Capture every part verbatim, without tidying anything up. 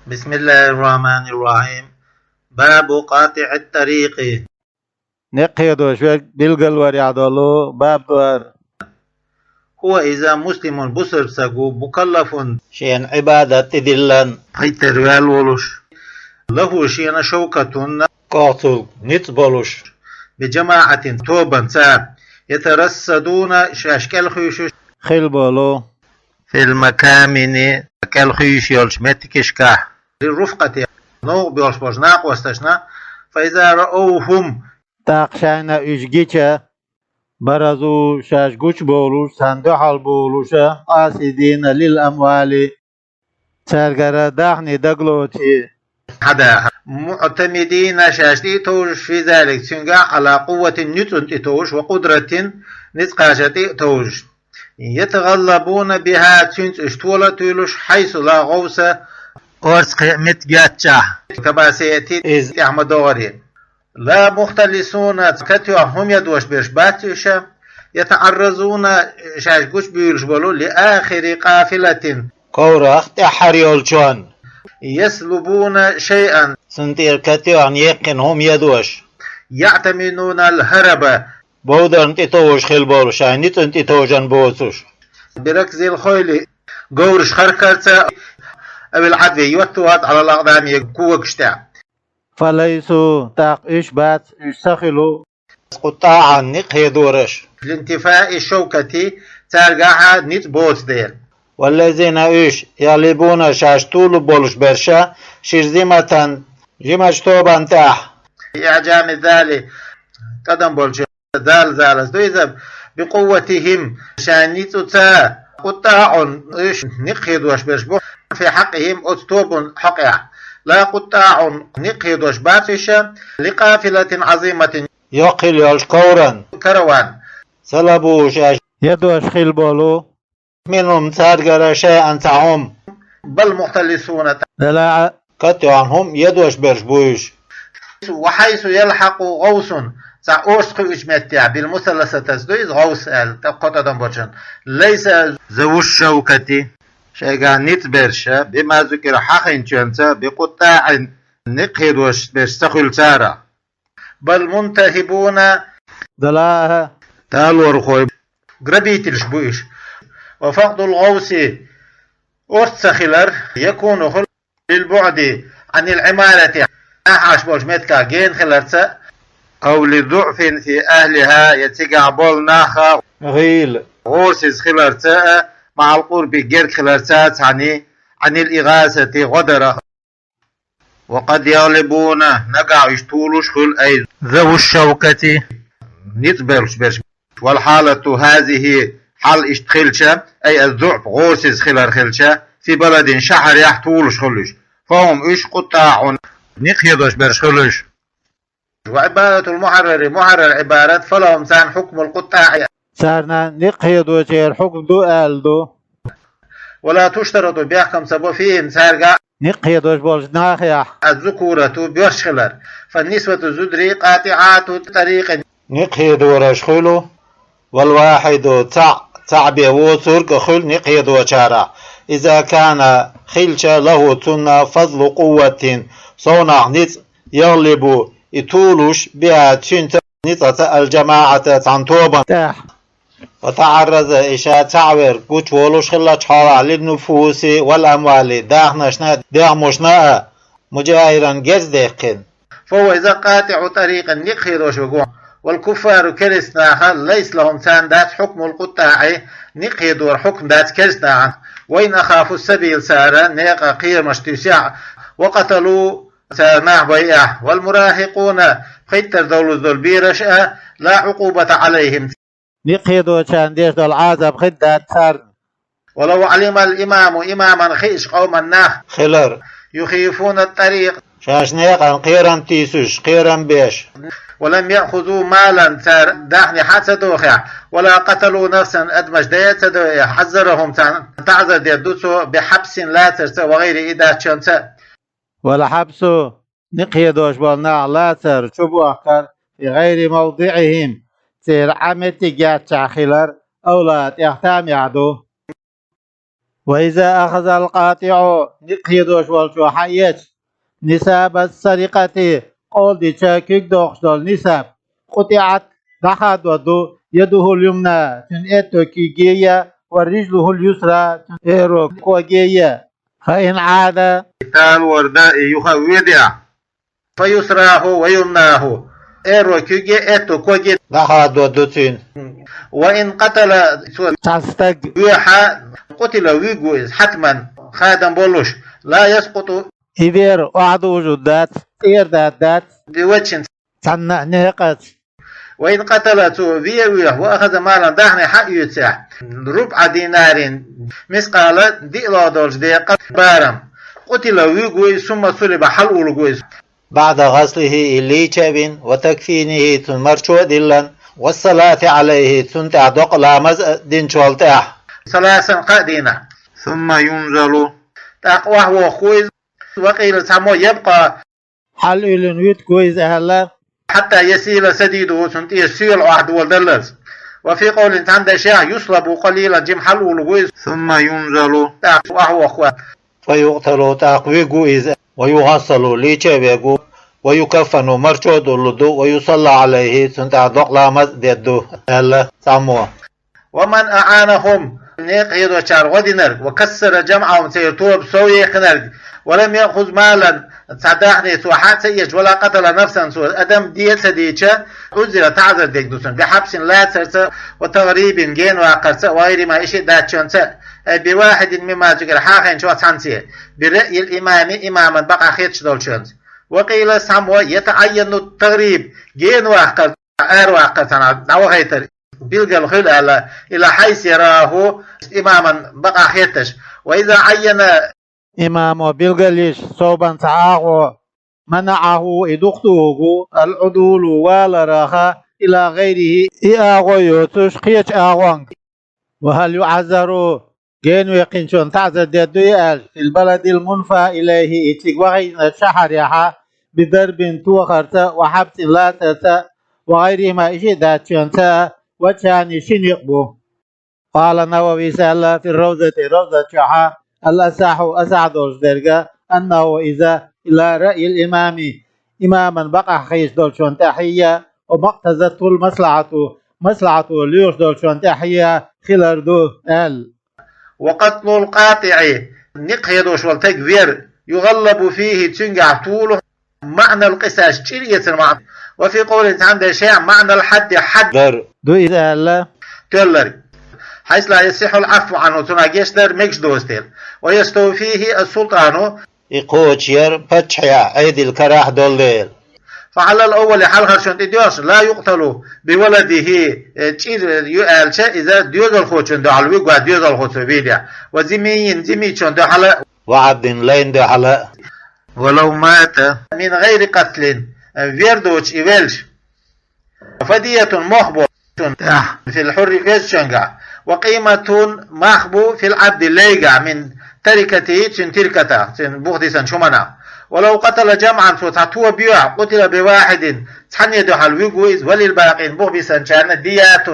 بسم الله الرحمن الرحيم. باب قاطع الطريق. Некъ хедош верг билгалварехь долу баб ду хӀара. هو إذا مسلم, бусалба стаг ву, مكلف, шена Ӏибадат тӀедиллина, пхийттара ваьлла волуш, له, шена, شوكة, кӀохцул ницкъ болуш, بجماعة, тобанца, يترصدون, шаьш кӀелхуьйшуш хила болу, في المكامن, кӀелхуьйшуш йолчу меттигашкахь, للرفقة, новкъа боьлхуш болчу накъосташна, فإذا رأوهم, тӀаккха шайна уьш гича, برزوا, шаьш гучубовлуш, царна дуьхьал бовлуш, قاصدين للأموال, цаьргара даьхни дагалоций, хьадаха, معتمدين, шаьш тӀе а товжуш, في ذلك, цуьнгахь, على قوة, ницкъана тӀе товжуш, وقدرة, ницкъаша тӀе а товжуш, يتغلبون بها, цуьнца уьш тола а туьйлуш, حيث لا غوث, орцахь кхин а меттиг яцахь, كما سيأتي, иза тӀехь ма догӀура. لا مختلسون, катоьхна хӀума ядош берш бац уьш, يتعرضون, шаьш гучубуьйлуш болу, لآخر قافلة, коврах тӀаьххьара йолчунна, يسلبون شيئا, цунна тӀера катоьхна яьккхина хӀума ядош, يعتمدون الهرب, бовдарна тӀе товжуш хила болу, шайн ницкъана тӀе товжан боцуш, بركض الخيل, говраш хархарца, أو العدو, йотту вац, على الأقدام, когаш тӀехь. فليسوا, тӀаккха уьш бац, уьш ца хуьлу, قطاعا, некъ хедораш, لانتفاء الشوكة, цаьргахь ницкъ боцу дела. والذين, уьш, يغلبون, шаьш тола болуш берш, شرذمة, жимачу тобанна тӀехь, بإعجام الذال, тӀадам болчу дал, залас ду иза, بقوتهم, шайн ницкъаца, قطاع, уьш некъ хедош берш бу, في حقهم, оцу тобанна хьокъехь. لا قطاع, некъ хедош бац уьш, لقافلة عظيمة, йоккха хила йолчу ковран, караван, سلبوا, шаьш ядош хила болу, منهم, цаьргара, شيئا, цхьа хӀума, بل مختلسون, делахь а катоьхна хӀума ядош берш бу уьш. وحيث يلحق غوث, цхьа орца кхуьучу меттехь, بالمثلثة, ду иза غوث аьлла, тӀаккха кхо тӀадам болчунна, ليس ذو الشوكة, шайгахь ницкъ берш, بما ذكر, хьахийначуьнца, بقطاع, некъ хедош берш ца хуьлу цара. بل منتهبون, делахь а талорхой, грабителаш бу уьш. وفقد الغوث, орца ца хилар, يكون, хуьлу, للبعد عن العمارة, нах Ӏаш болчу меттигах гена хиларца, أو لضعف في أهلها, я цигахь болу нах гӀийла, гӀорасиз хиларца, مع القرب, герга хиларца цхьаьна, عن الإغاثة, гӀо дарах. وقد يغلبون, нагахь уьш толуш хуьлу, أي ذوو الشوكة, ницкъ болуш берш. والحالة هذه, хьал иштта хилча, أي الضعف, гӀорасиз хилар хилча, في بلد, шахьарехь толуш хуьлу уьш. فهم, уьш, قطاع, некъ хедош берш хуьлу уьш. وعبارة المحرر, мухьаррар Ӏибарат, فلهم, царна, حكم القطاع, царна некъ хедочеран хьукм ду аьлла ду. ولا تشترط, бехкам ца бо, فيهم, цаьргахь, некъ хедош болчу нахехь, الذكورة, боьрша хилар. فالنسوة, зударий, قاطعات طريق, некъ хедораш хуьлу, والواحد, цхьаъ, цхьаъ бен воцург а хуьлу некъ хедочарах, إذا كان, хилча, له, цунна, فضل قوة, совнах ницкъ, يغلب, и толуш, بها, цуьнца, ницкъаца, الجماعة, цхьана тобанна тӀехь. وتعرض, и ша цхьаъ верг гучуволуш хиллачу хьолахь, للنفوس والأموال, даьхнашна а, дегӀмашна а, مجاهرا, герз даьккхина. فهو إذا قاطع طريق, некъ хедош верг ву, والكفار, керста нах, ليس لهم, царна дац, حكم القطاع, некъ хедоран хьукм дац керста нахана, وإن أخافوا السبيل, цара некъа кхерамаш туьйсехь а, وقتلوا, цара нах байахь а, والمراهقون, пхийттара довлуш долу бераш а, لا عقوبة عليهم, некъ хедочарна деш долу Ӏазап хир дац царна. ولو علم الإمام, имаман хиъча, قوما, нах хилар, يخيفون الطريق, шаьш некъана кхерам тийсуш, кхерам беш, ولم يأخذوا مالا, цара даьхни хьа а ца дохехь, ولا قتلوا نفسا, адамаш дӀа а ца дохехь, حذرهم, царна таӀзар деш ду цо, بحبس, лацарца, وغيره, и дацчунца. والحبس, некъ хедош болу нах лацар, чубохкар, في غير موضعهم, церан Ӏа меттиг яцахь хилар, أولى, тӀех тамехь ду. وإذا أخذ القاطع, никъ хьедош волчо хьаэцча, نصاب السرقة, къовла дича куьг дохуш долу нисаб, قطعت, дӀахадор ду, يده اليمنى, цуьнан аьтто куьг а, ورجله اليسرى, цуьнан аьрру коги а. فإن عاد, талор дан и юха а воьдехь, فيسراه ويمناه, аьрру куьг а, аьтто ког а дӀахадор ду цуьнан. وإن قتل, цо цхьа стаг воьхьа, قتل, вуьгу иза, حتما, хадам болуш, لا يسقط, и вер охьадужур дац, тӀера дар дац, بوجه, цхьанна а некъаца. وإن قتل, цо ве а воьхьа, وأخذ مالا, даьхни хьаоьцуьйтехь, ربع دينار, мискъала диълагӀа долчу декъа барам, قتل, вуьгу иза, ثم صلب, хьалаулуг иза. بعد غسله, и лийча а вина, وتكفينه, цунна марчо а диллина, والصلاة عليه, цунна тӀехь докъа ламаз а динчул тӀаьхьа. ثلاثا, кхаа дийнахь. ثم ينزل, тӀаккха охьавоху иза. وقيل, цхьаммо, يبقى, хьалауьйлина вуьту иза аьлла. حتى يسيل صديده, цунна тӀе соьла охьадолалалц. وفي قول, цхьана дешехь, يصلب قليلا, жима хьалаулуг иза. ثم ينزل, тӀаккха охьавоху. فيقتل, тӀаккха вуьгу иза. ويغسل, лийча а вегу. ويكفن, марчо а дуллур ду. ويصلى عليه, цунна тӀехь докъа ламаз а дер ду, аьлла цхьаммо. ومن أعانهم, некъа хьедочара гӀо динарг, وكسر جمعهم, церан тоба сов яьккхинарг, ولم يأخذ مالا, цхьа даьхни цо хьа а ца эцча, ولا قتل نفسا, цо адам де а ца дийча, عذر, таӀзар дерг ду цунна, بحبس, лацарца, وتغريب, генаваккхарца, وغيرهما, и шиъ даьччонца, أي بواحد مما ذكر, хьахийначох цхьаьнца, برأي الإمام, имаман бакъахь хеташ долчунца. وقيل, цхьаммо, يتعين التغريب, генаваккхар, араваккхар цхьана дӀавахийтар билгал хуьлу аьлла, إلى حيث يراه, имаман бакъахь хетташ. وإذا عين, имамо билгалйиш совбан цхьа агӀо, منعه, и дукха дугӀу, العدول, валарах, إلى غيره, и агӀо йоцуш кхечу агӀонга. وهل يعذر, генаваьккхинчунна таӀзар дер дуй аьлча, في البلد المنفى إليه, и цига вахийтинчу шахьарехь, بضرب, тохарца, وحبس, лацарца, وغيرهما, и шиъ даьччонца, وجهان, ши некъ бу. قال النووي, аьлла, في الروضة, ровза чохь, الأصح, асахь долуш дерг, أنه, иза, إلى رأي الإمام, имаман бакъахь хеташ долчунна тӀаьхье, وما اقتضته المصلحة, маслахьато лоьхуш долчунна тӀаьхье хилар ду аьлла. وقتل القاطع, никъ хьедош волу стаг вер, يغلب فيه, цуьнгахь толу, معنى القصاص, чӀир эцар маьӀна. وفي قول, цхьана дешехь, معنى الحد, хьад дар ду иза аьлла, тоьлларг. حيث لا يصح العفو عنه, цунах гечдар мегаш доцу дела. ويستوفيه السلطان, и кхочуш яр паччахьехь, Ӏедал карахь долу дела. فعلى الأول, хьалхарчунна тӀе доьхуш, لا يقتل بولده, э, чӀир ю аьлча, иза доьзалхочунна дуьхьал вуьгу, доьзалхочо вийла. وذمي, зиммичунна дуьхьал а. وعبد, лайна дуьхьал а. ولو مات من غير قتل, э, вер доцуш и велча. فدية, мох бу цунна тӀехь, في الحر, оьзучуьнгахь. وقيمة, мах бу, في العبد, лайгахь, من تركته, цуьнан тиркатах, цуьнан бух дисинчу хӀуманах. ولو قتل جمعا, цо цхьа тоба йоьхьа, قتل بواحد, цхьанне дуьхьал вуьгу иза, وللباقين, бух бисинчарна, ديات,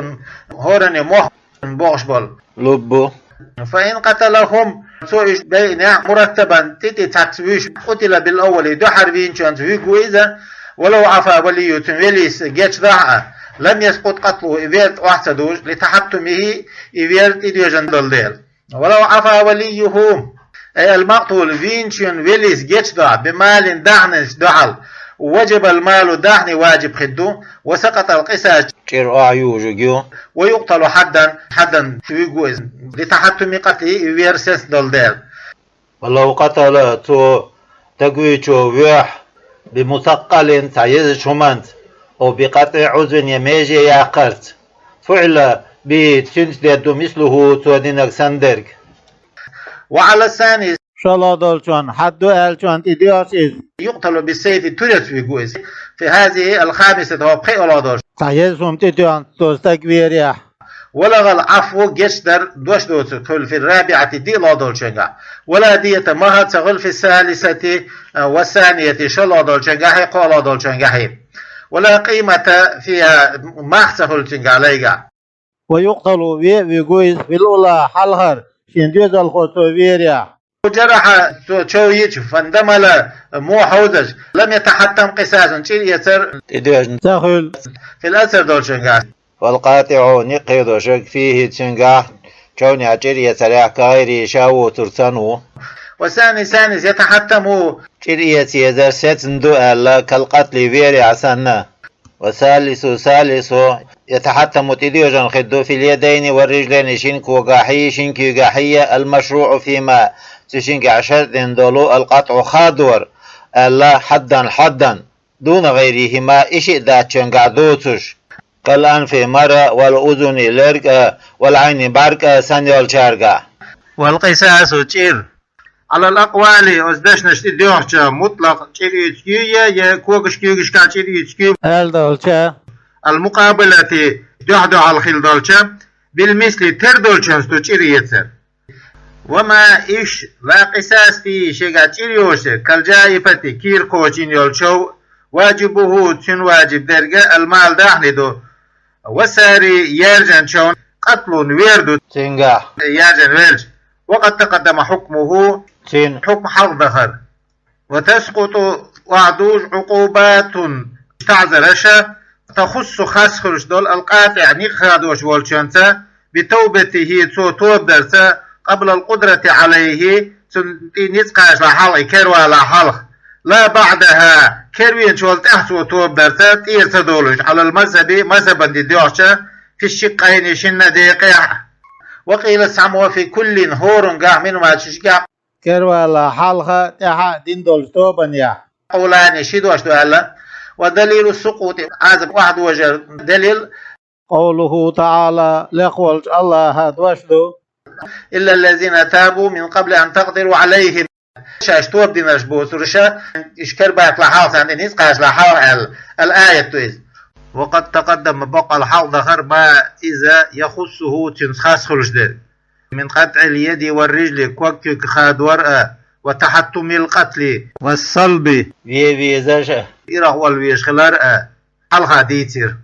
хӀоранна мох бохуш болу. Луббу. فإن قتلهم, цо уьш байинехь, مرتبا, тӀе-тӀе цхьацца вуьйш, قتل بالأول, дуьхьара вийначуьнца вуьгу иза, ولو عفا وليه, цуьнан велис гечдахь а, لم يسقط قتله, и вер охьа ца дужу, لتحتمه, и вер тӀедоьжна долу дела. ولو عفا وليه, أي المقتول, вийначуьнан велис гечдахь, بمال, даьхнаш дуьхьал, وجب المال, даьхни важиб хир ду, وسقط القصاص, чӀир охьа южуг ю. ويقتل حدا, хьаддан вуьгу иза, لتحتم قتله, и вер сецна долу дела. ولو قتل, цо, стаг вуьйчо воьхьа, بمثقل, цхьа езачу хӀуманца, أو بقطع عضو, я меже яккхарца, فعل به, цуьнца дер ду, مثله, цо динарг санна дерг. وعلى الثاني, шолгӀа долчунна хьад ду аьллачунна тӀе доьхуш иза, يقتل بالسيف, туьраца вуьгу иза. في هذه الخامسة, хӀокху пхеалгӀа долчу. Цхьа еза хӀума тӀетоьхна цо стаг верехь. ولغى العفو, гечдар дош доцург хуьлу, في الرابعة, диълагӀа долчуьнгахь. ولا دية, мах а ца хуьлу, في الثالثة والثانية, шолгӀа долчуьнгахьий, кхоалгӀа долчуьнгахьий. ولا قيمة فيها, мах ца хуьлу цуьнгахь лайгахь. ويقتل, ве а вуьгу иза, في الأولى, хьалхара, Шен доьзалхо цо верехь. جرح, цо чов йича, فاندمل, мо хьовзаш, لم يتحتم قصاص, чӀир эцар тӀедоьжна ца хуьлу. في الأثر долчуьнгахь. والقاطع, никъ хедош верг, فيه, цуьнгахь, човнехь чӀир эцарехь, كغيره, ша воцург санна ву. والثاني, ثاني, يتحتم, чӀир эца езар сецна ду аьлла, كالقتل, верехь санна. والثالث, ثالث, يتحتم, тӀедоьжна хир ду, في اليدين والرجلين, шина когахьий, шина куьйгахьий, المشروع فيهما, цу шингахь шарт дина долу, القطع, хадор, аьлла, حدا, حدا, دون غيرهما, и шиъ даьччуьнгахь доцуш, كالأنف, мара, والأذن, лерг а, والعين, бӀаьрг а санна йолчаьргахь. والقصاص, чӀир. على الأقوال, оцу дешнаш тӀе доьгӀча, мутлакъ чӀир уьйцуьйтуш ю я, я когаш куьйгашкахь чӀир уьйцуьйтуш ю аьлла долча, المقابلة, дуьхь-дуьхьал хила долча, بالمثل, тера долчуьнца ду чӀир эцар. وما, уьш, لا قصاص فيه, шегахь чӀир йоцуш дерг, كالجائفة, кийра кхочийна йолу чов, واجبه, цуьнан ваджиб дерг, المال, даьхни ду, والساري, яьржина човнан, قتل, вер ду цуьнгахь, яьржина велча. وقد تقدم حكمه, цуьнан хьукма хьалха дахара. وتسقط, охьадужу, عقوبات, таӀзараш, تخص, хас хуьлуш долу, القاطع, никъ хадош волчуьнца, بتوبته, цо тоба дарца, قبل القدرة عليه, цунна тӀе ницкъ кхачалахь хьалха, кервалахь хьалха, لا بعدها, кервинчул тӀаьхьа цо тоба дарца, тӀера ца долуш, على المذهب, мазхӀабан тӀе доьгӀча, في الشقين, шинна декъехь. وقيل, цхьаммо, في كل, хӀораннахь, منهما, цу шиъ гахь, кервалахь хьалха, тӀаьхьа дина долчу тобанехь. قولان, ши дош ду аьлла. ودليل السقوط, Ӏазап охьадожар далил, قوله تعالى, лекха волчу АллахӀан дош ду: إلا الذين تابوا من قبل أن تقدروا عليهم. Шаьш тоба динарш боцурш, уьш кербаталахь хьалха, царна тӀе ницкъ кхачалахь хьалха аьлла, аьлла аят ду иза. وقد تقدم, боккъал хьалха дахара, ما, иза, يخصه, цуьнца хас хуьлуш дерг. من قطع اليد والرجل, ког-куьг хадор а, وتحتم القتل والصلب, вен везаш а, ирахь вала везаш хилар а, хьалха дийцира.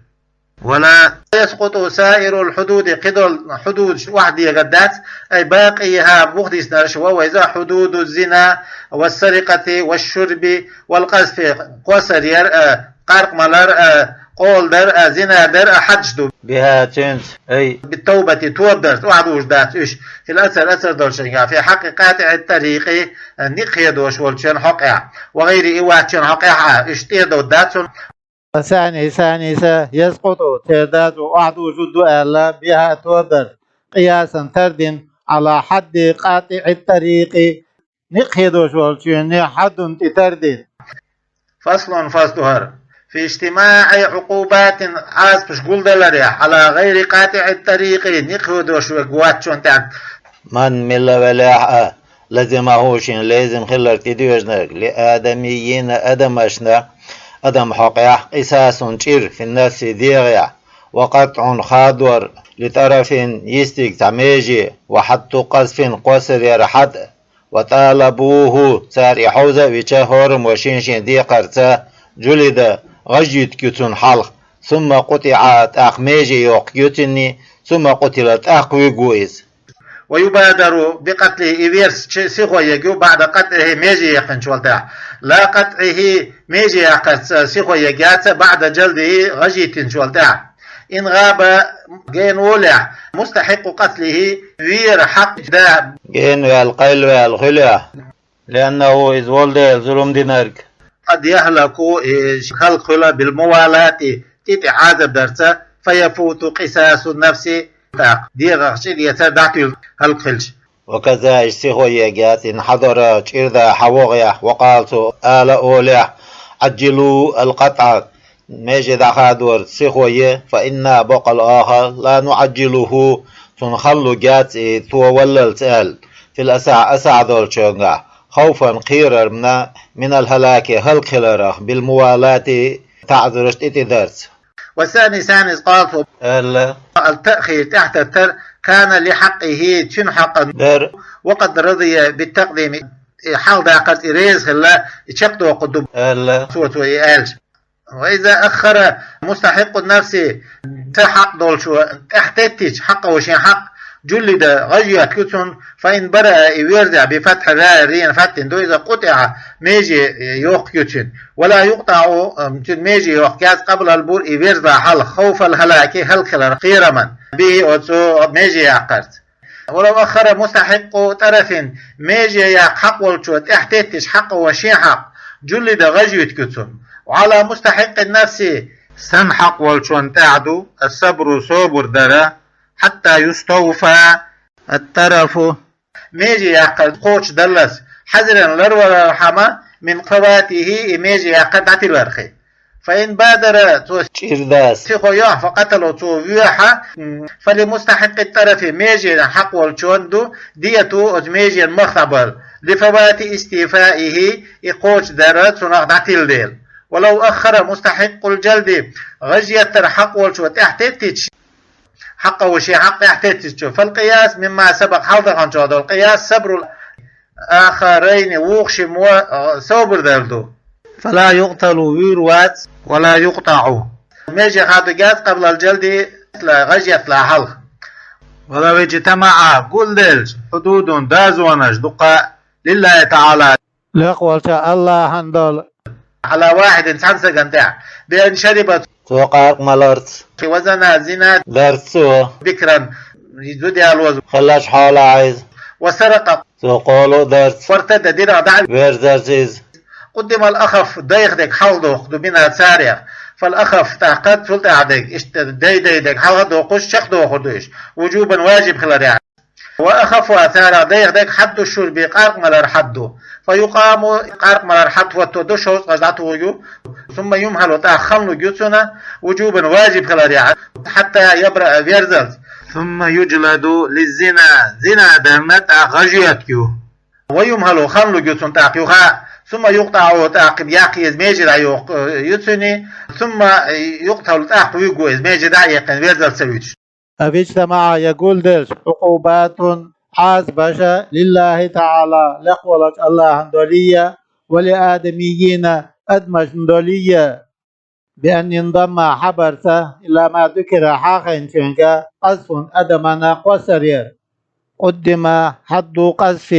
ولا يسقط سائر الحدود, кхидолу хьудудаш охьадегар дац, أي باقيها, буха диснарш, وهي, иза, حدود الزنا والسرقة والشرب والقذف, кхоссар яр а, къаркъа малар а, къола дар а, зина дар а хьаддаш ду. بها, цуьнца, أي بالتوبة, тоба дарца охьадужур дац уьш, في الأثر, асар долчуьнгахь, في حق قاطع الطريق, никъ хедош волчун хьокъехь, وغيره, и ваччун хьокъехь а, уьш тӀедовр дац цунна. والثاني, ثاني, يسقط, церан дозу охьадужур ду аьлла, بها, тоба дарца, قياسا, тардина, على حد قاطع الطريق, никъ хедош волчун хьаддана тӀе тардина. فصل, фасл ду хӀара. في اجتماع عقوبات, Ӏазапаш гулдаларехь, على غير قاطع الطريق, никъ хедош верг воцчунна тӀехь. من, мила велахь а, لزمه, шена лезам хилларг, тӀедоьжнарг, لآدميين, адамашна, адам хьокъехь, قصاص, чӀир, في النفس, дегӀехь, وقطع, хадор, لطرف, йистиг, цхьа меже, وحد قذف, кхоссар яр хьад, وطالبوه, цара и хьовза а вича, хӀораммо шен-шен декхарца, جلد, гӀажйитиг ю цунна хьалха, ثم قطع, тӀаккха меже йоккхуьйту цунна, ثم قتل, тӀаккха вуьгу иза. ويبادر بقتله, и верца чи-, сихо егу, بعد قطعه, меже яьккхинчул тӀаьхьа. لا قطعه, меже яккхарца сихо егу яц, بعد جلده, гӀажйитинчул тӀаьхьа. إن غاب, гена волехь, مستحق قتله, вера хьакъ да. Гена ваьлла, къайлаваьлла хуьлехь. لأنه, иза волу дела, зулам динарг. قد يهلك, и хӀаллакьхуьлу, بالموالاة, тӀе-тӀе Ӏазап дарца, فيفوت قصاص النفس, тӀаккха дегӀах чӀир эцар дӀатуьйла хӀаллакьхилча. وكذا, иштта сихо егу яц, إن حضر, чӀир да хьан вогӀехь, وقال, цо ала олехь, عجلوا القطع, меже дӀахадор сихо е, فإنا, боккъал оха, لا نعجله, цунна хӀаллакьхуьлу яц и, цо валлалц аьлла, في الأصح, асахь долчуьнгахь, خوفا, кхерарна, من الهلاك, хӀаллакьхиларах, بالموالاة, таӀзараш тӀе-тӀе дарца. والثاني, ثاني, قال, аьлла, التأخير, тӀаьхьататтар, كان لحقه, цуьнан хьакъан дара, وقد رضي بالتقديم, и хьалха даккхарца и реза хилла, и чекхдоккхур ду, аьлла, цо, цо и аьлча. وإذا أخر مستحق النفس, цу хьакъ долчо тӀаьхьатеттича, хьакъо шен хьакъ, جلد, гӀаж йоьтгу цунна, فإن برئ, и верзахь, بفتح الراء, рен фаттина ду иза, قطع, меже йохкуьйтина. ولا يقطع, цуьнан меже йохка яза, قبل البرء, и верзале хьалха, خوف الهلاك, хӀалакхилар кхерамна, به, оцу меже яккхарца. ولو أخر مستحق طرف, меже яккха хьакъ волчо тӀаьхьатеттича хьакъо шен хьакъ, جلد, гӀаж йоьтгу цунна. وعلى مستحق النفس, санна хьакъ волчунна тӀехь ду, الصبر, собар дар, حتى يستوفى الطرف, меже яккхар кхочушдаллалц, хьазиран ларвалархьама, من فواته, и меже яккхар дӀатилархьама. فإن بادر, цо чӀир дац, сихо йохь, فقتله, цо воьхь, فلمستحق الطرف, межен хьакъ волчунна ду, دية, оцу межен мах дӀабала, لفوات استيفائه, и кхочушдар цунах дӀатилла дела. ولو أخر مستحق الجلد, гӀаж еттара хьакъ волчо тӀаьхьатеттича, хьакъо шен хьакъ тӀаьхьатеттича, فالقياس مما سبق, хьалха даханчохь долу къияс, صبر الآخرين, вукху шиммо, а, собар дар ду. فلا يقتل, вуьйр вац, ولا يقطع, меже хадуьгу яза, قبل الجلد, гӀаж еттале хьалха. ولو اجتمع, гулделча, حدود, дозанаш дукха, لله تعالى, лекха волчу АллахӀан долу, على واحد, цхьана стагана тӀехь, بأن شرب, цо къаркъа маларца, وزنى, зина дарца цо, بكرا, зуда ялоза хиллачу хьолахь иза, وسرق, цо кхолу а дарца, وارتد, динах дӀа а верзарца иза. قدم الأخف, дайх дерг хьалха доккху ду, منها, царех. فالأخف, тӀаккха цул тӀаьхьа дерг, иштта дай-дай дерг хьалха доккхуш, чекхдохур ду уьш, وجوبا, важиб хиларехь. وأخفها, царех дайх дерг, حد الشرب, къаркъа малар хьад ду. فيقام, къаркъа малар хьатӀахӀотто ду, шовзткъаж дӀатухур ю. ثم يمهل, тӀаккха хан лур ю цунна, وجوبا, важиб хиларехь, حتى يبرأ, верзалц. ثم يجلد للزنا, зина дарна тӀаккха гӀаж йоьтгу. ويمهل, хан лур ю цунна тӀаккха юха. ثم يقطع, тӀаккха яккха иза меже дӀайоккху ю цуьнан. ثم يقتل, тӀаккха вуьгу иза меже дӀа а яьккхина, верзалц ца вуьтуш. أو اجتمع, я гулделча, عقوبات, Ӏазабаш, لله تعالى, лекха волчу АллахӀан долий а, ولآدميين, адамашна долий а, بأن ينضم, хьабарца, إلى ما ذكر, хьахийначуьнга, قذف, адамана кхоссар яр. قدم حد قذف,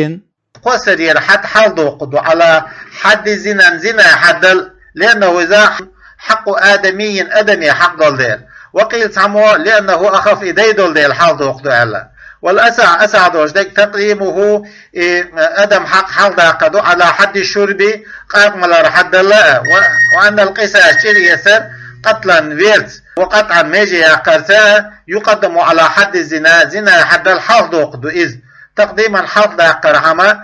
кхоссар яр хьад хьалха доккху ду, على حد زنى, зина хьадал, لأنه, иза, حق آدمي, адаме хьакъ долу дела. وقيل, цхьаммо, لأنه أخف, и дай долу дела хьалха доккху ду аьлла. والأصح, асахь долуш дерг, تقديمه, и адам хьакъ хьалха даккхар ду, على حد الشرب, къаркъа малар хьадал а, و, وأن القصاص, чӀир эцар, قتلا, верца, وقطعا, меже яккхарца, يقدم على حد الزنا, зина хьадал хьалха доккху ду иза. تقديما, хьалха даккхархьама,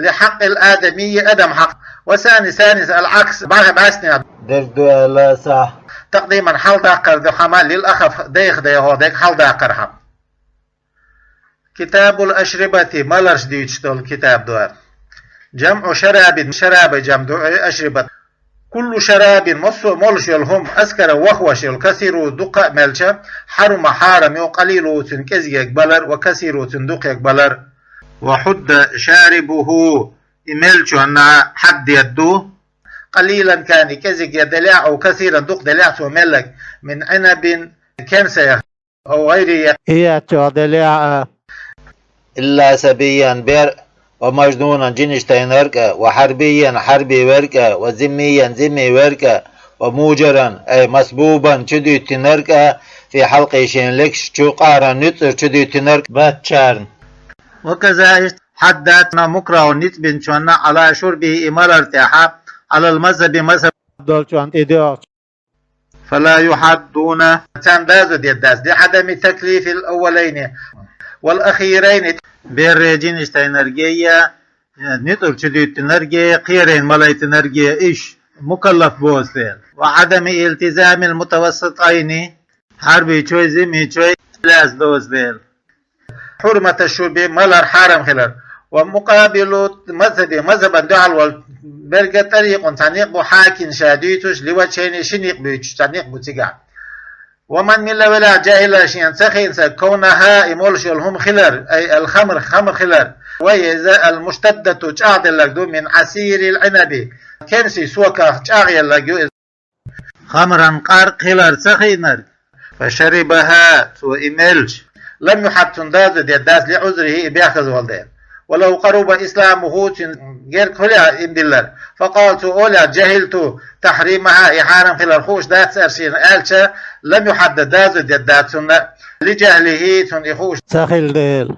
لحق الآدمي, адам хьакъ. والثاني, ثاني, العكس, бӀаьхи бӀаьстенехь дерг ду аьлла сахь. تقديما, хьалха даккхар ду хьама, للأخف, дайх дайхьо дерг хьалха даккхархьама. كتاب الأشربة, маларш дуьйцуш долу китаб ду хӀара. جمع شراب, шарабан жамӀ ду, أشربة. كل شراب, массо а молуш йолу хӀума, أسكر, вахвеш йолу, كثيره, дукха а мелча, حرم, хьарам ю, قليله, цуьнан кӀезигерг балар, وكثيره, цуьнан дукхерг балар. وحد شاربه, и мелчунна хьад дедду. قليلا كان, кӀезиг делахь а, أو كثيرا, дукха делахь а цо мелларг, من عنب, кемсех, أو غيره, и яц чохь делахь а. إلا صبيا, бер а, ومجنونا, жинаш тайнарг а, وحربيا, хьарби верг а, وذميا, зимми верг а, وموجرا, أي مسبوبا, чудуьттинарг а, في حلقه, шен легаш чу, قهرا, нуьцкъара чудуьттинарг, баттачарна. وكذا, иштта хьад дац, مكره, ницкъ бинчунна, على شربه, и малар тӀехь, على المذهب, мазхӀаб долчунна тӀедоьгӀча. فلا يحدون, царна доза деддац, لعدم تكليف الأولين والأخيرين, берриг жинаш тайнаргеи, нуьцкъара чудуьттинаргеи, кхерийна малайтинаргеи, уьш мукаллаф боцу дела. وعدم التزام المتوسطين, хьарбичой, зиммичой лаьцна доцу дела. حرمة الشرب, малар хьарам хилар. ومقابل المذهب, мазхӀабан дуьхьал волу берг а, طريق, цхьа некъ бу, حاكٍ, ша дуьйцуш, لوجهين, ши некъ буьйцуш, цхьа некъ бу цигахь. ومن, мила велахь, جهل, шена ца хиъна стаг, كونها, и молуш йолу хӀума хилар, أي الخمر, хамр хилар, وهي, иза, المشتدة, чӀагӀделларг ду, من عصير العنب, кемсийн соках чӀагӀъелларг ю иза. خمرا, къаркъа хилар ца хиънарг. فشربها, цо и мелча, لم يحد, цунна дазо деддац, لعذره, и бехказвала дела. ولو قرب إسلامه, цуьнан герга хуьлехь иман диллар. فقال, цо олехь, جهلت تحريمها, и хьарам хилар хууш дац цара шена аьлча, لم يحد, дазо деддац цунна, لجهله, цунна и хууш ца хилла дела.